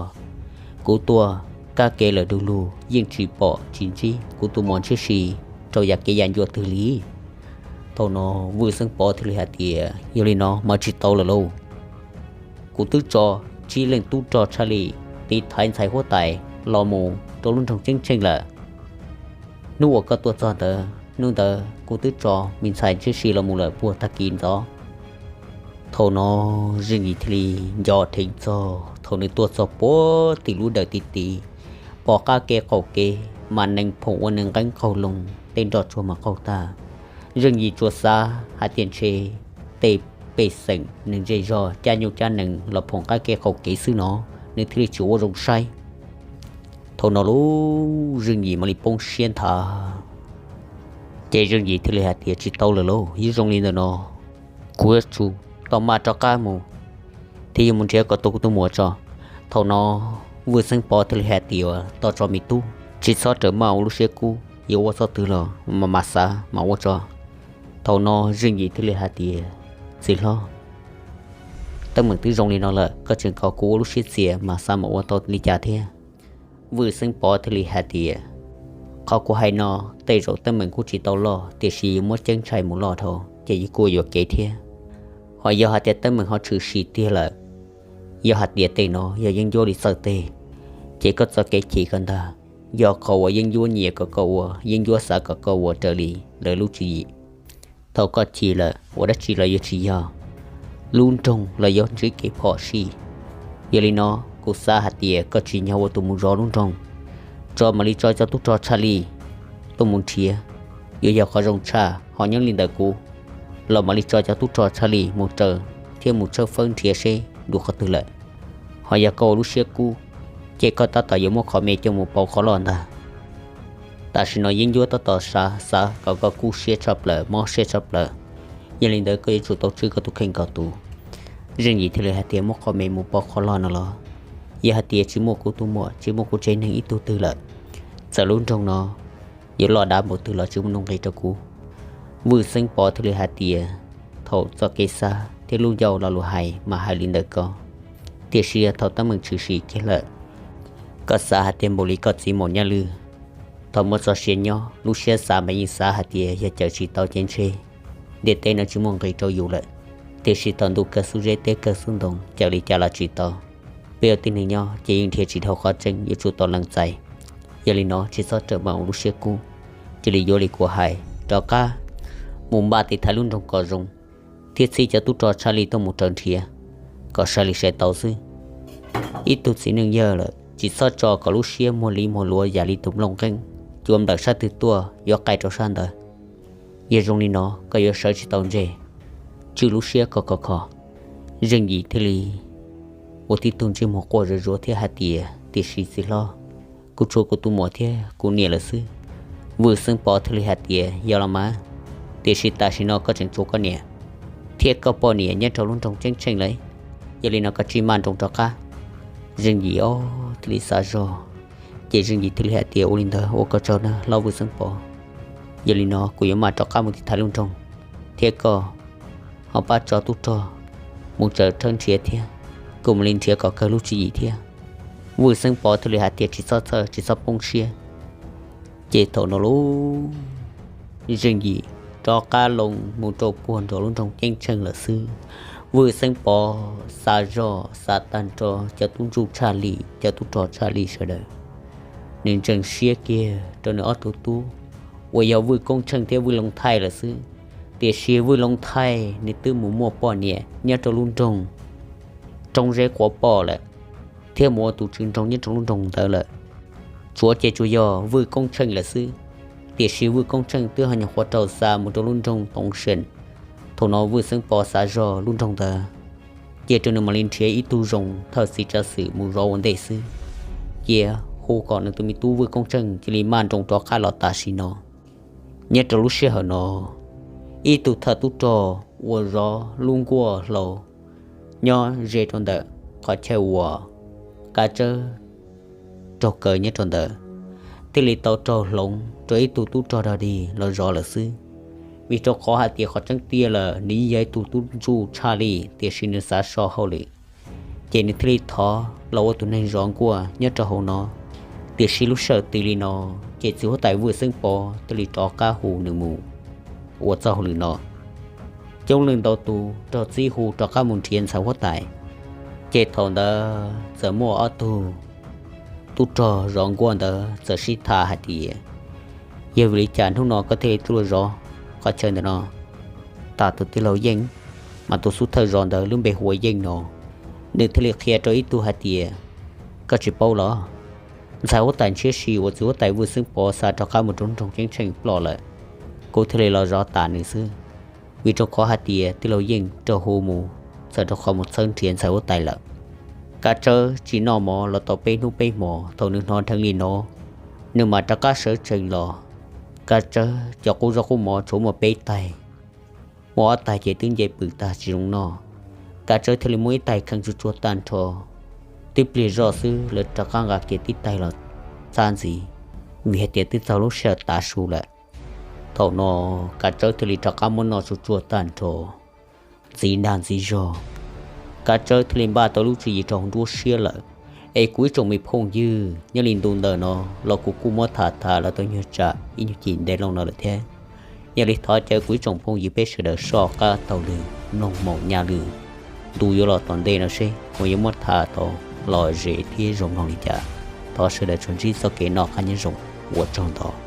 Kuv tuaj kab ke lawm du lug yeej tsis pom tsis ntsib kuv tus muam Ntshiab Si rau yam kev yam ncua twg li. Thaum no Vwj Xeeb Pov thiaj li hais tias, Yog li no mas tsis tau lawm lauj. Kuv twb tso tsib leej tub rog tshaj li tiv thaiv ntxhais huab tais los mus rau lub nroog Ceeb Tsheej lawm. Hnub uas koj tuaj txog ntawd, hnub ntawd kuv twb tso me ntxhais ntsib si los mus lawm puag tag kis ntxov. Thaum no Zeej Yim thiaj li nco dheev txog thaum nws tuaj txog puag tim lub dawm tid tid, pom qab kev qaum kev mas nees phoom ua nees nqeeb qaug loo, tej nroj tsuag mas qaug tag. Zeej Yim tsuas xav hais tias ntshe tej pej xeem neeg zej zog cab nyuj cab nees los phoom qab kev qaum kev xwb no, nws thiaj li tsis ua zoo saib. Thaum no lub Zeej Yim mam li poob siab nthav. Ces Zeej Yim thiaj li hais tias tsis tau lawm lauj, yeej zoo li ntawm no kuv yuav tsum tau maj rov qab mus thiab yuav mus nrhiav kom tau kuv tus muam tso. Thaum no Vwj Xeeb Pov thiaj li hais tias tau tso me tub, tsis txhob rawm maj ua lub siab kub, yuav ua txoj twg los mas mas xav mas ua tso. Thaum no Zeej Yim thiaj li hais tias txiv hlob, teeb meem twb zoo li no lawm, koj tseem kom kuv ua lub siab txias mas xav mas ua tau li cas thiab? Vwj Xeeb Pov thiaj li hais tias qhov kuv hais no tej zaum teeb meem kuj tsis tau loj, tiam sis yuav muab ceeb tsheej mus loj dhau ces yeej kuj yuam kev thiab. Ho yog hais tias teeb meem ho tshwm sim tiag lawm, yog hais tias tej no yog yeeb ncuab li txawj teg, ces koj txoj kev chim ko ntag, yog qhov uas yeeb ncuab nyiam kom koj ua, yeeb ncuab xav kom koj ua raws li lawv lub tswv yim. Thaum koj chim lawm ua dab tsi los yuav tsis yog, lub nroog los yuav ntsib kev phom sij. Yog li no kuv xav hais tias koj tsim nyog ua tus mus zov lub nroog, tso mam li tso cov tub rog tshaj li tuaj mus nrhiav, yuav yog qhov zoo tshaj. Ho nyob li ntawm kuv los mam li tso cov tub rog tshaj li mus raws thiab mus tshawb fawb nrhiav seb dua qhov twg lawm. Ho yog koj ua lub siab kub, ces koj tab tom yuav muab qhov me coj mus pauv qhov loj ntag. Tam sim no yeeb ncuab tab tom xav kom koj kub siab tshaj plaws, mob siab tshaj plaws. Yog li ntawd koj yuav tsum tau tswj koj tus kheej kom tus. Zeej Yim thiaj li hais tias muab qhov me mus pauv qhov loj no los, yog hais tias tsis muaj kuv tus muam, tsis muaj kuv tsev neeg ib tug twg lawm, txawm lub nroog no yuav loj dav npaum twg los tsis muaj nuj nqis rau kuv. Vwj Xeeb Pov thiaj li hais tias thaum txoj kev xav thiab lub ncauj lo lus hais mas hais li ntawm ko, tiam sis thaum teeb meem tshwm sim kiag lawm, koj xav hais tias npaum li koj txiv Maum Nyaj Lwj, thaum muaj txoj sia nyob lub siab xav mas yeej xav hais tias yog cawm tsis tau ces ntshe ntiaj teb no tsis muaj nqis rau yus lawm. Tiam sis thaum ntuj kawg xub zeb teb kawg xub ntoo cawm li cas los tsis tau. Peb ua tib neeg nyob ces yeej nrhiav tsis dhau qhov tseeb, yuav tsum tau lees txais. Yog li no tsis txhob rawm maj ua lub siab kub, cia li yuav li kuv hais, rov qab mus npaj tiv thaiv lub nroog kom zoo, thiab txhij cov tub rog tshaj li tuaj mus raws nrhiav kom sai li sai tau xwb. Ib tug txiv neej yawg lawm tsis txhob tso kom lub siab muag li muag luav yam li tus nplooj nqeeb, cua nplawm sab twg tuaj yuav qaij rau sab ntawd. Yog zoo li no koj yuav sawv tsis tau ntseg, tswj lub siab koj khov kho. Zeej Yim thiaj li ua tib tug ntsej muag quaj zuav zuav thiab hais tias tiam sis txiv hlob, kuv tshuav kuv tus muam thiab kuv niam lawm xwb. Vwj Xeeb Pov thiaj li hais tias yog los mas, tiam sis tam sim no koj tseem tshuav koj niam thiab koj poj niam nyob rau lub nroog Ceeb Tsheej lawm, yog li no koj cia li maj nroos rov qab. Zeej Yim ob thiaj li xav zog, ces Zeej Yim thiaj li hais tias ua li ntawd ua koj tsaug nawb hlob Vwj Xeeb Pov. Yog li no kuv yuav maj rov qab mus tiv thaiv lub nroog, thiab koj ho pab tso tub rog mus raws thawb nrhiav thiab, kuv mam li nrhiav kom kawg lub tswv yim thiab. Vwj Xeeb Pov thiaj li hais tias tsis txhob txhawj tsis txhob poob siab. Ces thaum no lub Zeej Yim rov qab loo mus rau puag nram lub nroog Ceeb Tsheej lawm xwb. Vwj Xeeb Pov xav zog xav tag nrho cov tub ntsuj tshaj li cov tub rog tshaj li sawv daws, nws ntseeg siab kiag rau nws ob tug tub uas yog Vwj Koob Tsheej thiab Vwj Looj Thaij lawm xwb. Tiam sis Vwj Looj Thaij nws twb mus muaj poj niam nyob rau lub nroog Roob Zeb Quav Poj lawm, thiab mus ua tus tswv nroog nyob rau lub nroog ntawd lawm. Tshuav ces tsuas yog Vwj Koob Tsheej lawm xwb, tiam sis Vwj Koob Tsheej twb ho nyuam qhuav raug xa mus rau lub nroog Toov Seem. Thaum no Vwj Xeeb Pov xav zog lub nroog ntawd, cia rau nws mam li nrhiav ib tug zoo thawj txiv tsav xwm mus zov ua ntej xwb, cia hu kom nws tus me tub Vwj Koob Tsheej cia li maj nroos rov qab los tam sim no. Nyob rau lub sij hawm no, ib tug thawj tub rog uas zov lub nkuaj hlau nyob ze rau ntawm qhov chaw uas kav tsawb raug kaw nyob rau ntawd, thiaj li tau raug hloov rau ib tug tub rog dog dig los zov lawm xwb. Vim rau qhov hais tias qhov tseeb tiag lawm nws yeej yog ib tug tub ntsuj tshaj li, tiam sis nws xav so hauj lwm, ces nws thiaj li thov los ua tus neeg zov nkuaj nyob rau hauv no. Tiam sis lub sij hawm twg li no, ces txiv huab tais Vwj Xeeb Pov thiaj li rov qab hu nws mus ua txoj hauj lwm no. Coob leej ntau tus raug txib hu rov qab mus nrhiav ntxhais huab tais, ces thaum ntawd txawm muaj ob tug tub rog zov nkuaj ntawd txawm sib tham hais tias, Yog vim li cas hnub no koj thiaj li tuaj zov qhov chaw ntawm no? Tam tus tij laug Yeej, mas tus xub thawj zov ntawd lub npe hu ua Yeej no, nws thiaj li qhia rau ib tug hais tias, Koj tsis paub los? Ntxhais huab tais ntshiab si uas txiv huab tais Vwj Xeeb Pov xa rov qab mus rau nroog Ceeb Tsheej ploj lawm, kuv thiaj li los zov tas nws xwb. Vim rau qhov hais tias tij laug Yeej raug hu mus, txawm rau qhov mus txhawb nrhiav ntxhais huab tais lawm. Kav Tsawb tsis noj mov los tau peb hnub peb hmo, thaum nws hnov dheev li no, nws mam rov qab sawv tsees los. Kav Tsawb cov qub zaub qub mov tshuav muaj peb taig, muaj ob taig ces twb nce pwm tag tsis zoo noj. Kav Tsawb thiaj li muab ib taig kheej tsuag tsuag tag nrho. Tib pliag zoj xwb lawv rov qab nqa kiag tib taig los txhab ntxiv, vim hais tias twb txog lub sij hawm tav su lawm. Thaum no Kav Tsawb thiaj li rov qab muab noj tsuag tsuag tag nrho. Ntxiv dag ntxiv zog, Kav Tsawb thiaj li npaj tau lub tswv yim rau hauv nruab siab lawm. Es kuv ib tsoom me phooj ywg, nyob li ntu ntawm no los kuv kuj muab tham tham los tau nyuag tsam ib nyuag chim ntev loo no lawm thiab. Yog li thov caw kuv ib tsoom phooj ywg peb sawv daws soj qab taug lw mloog maum nyaj lwm ntu yuav los tom ntej no seb kuv yuav muab tham tau lom zem thiab zoo mloog li cas. Thov sawv daws tsuas ntsib txoj kev noj qab nyob zoo, ua tsaug ntau.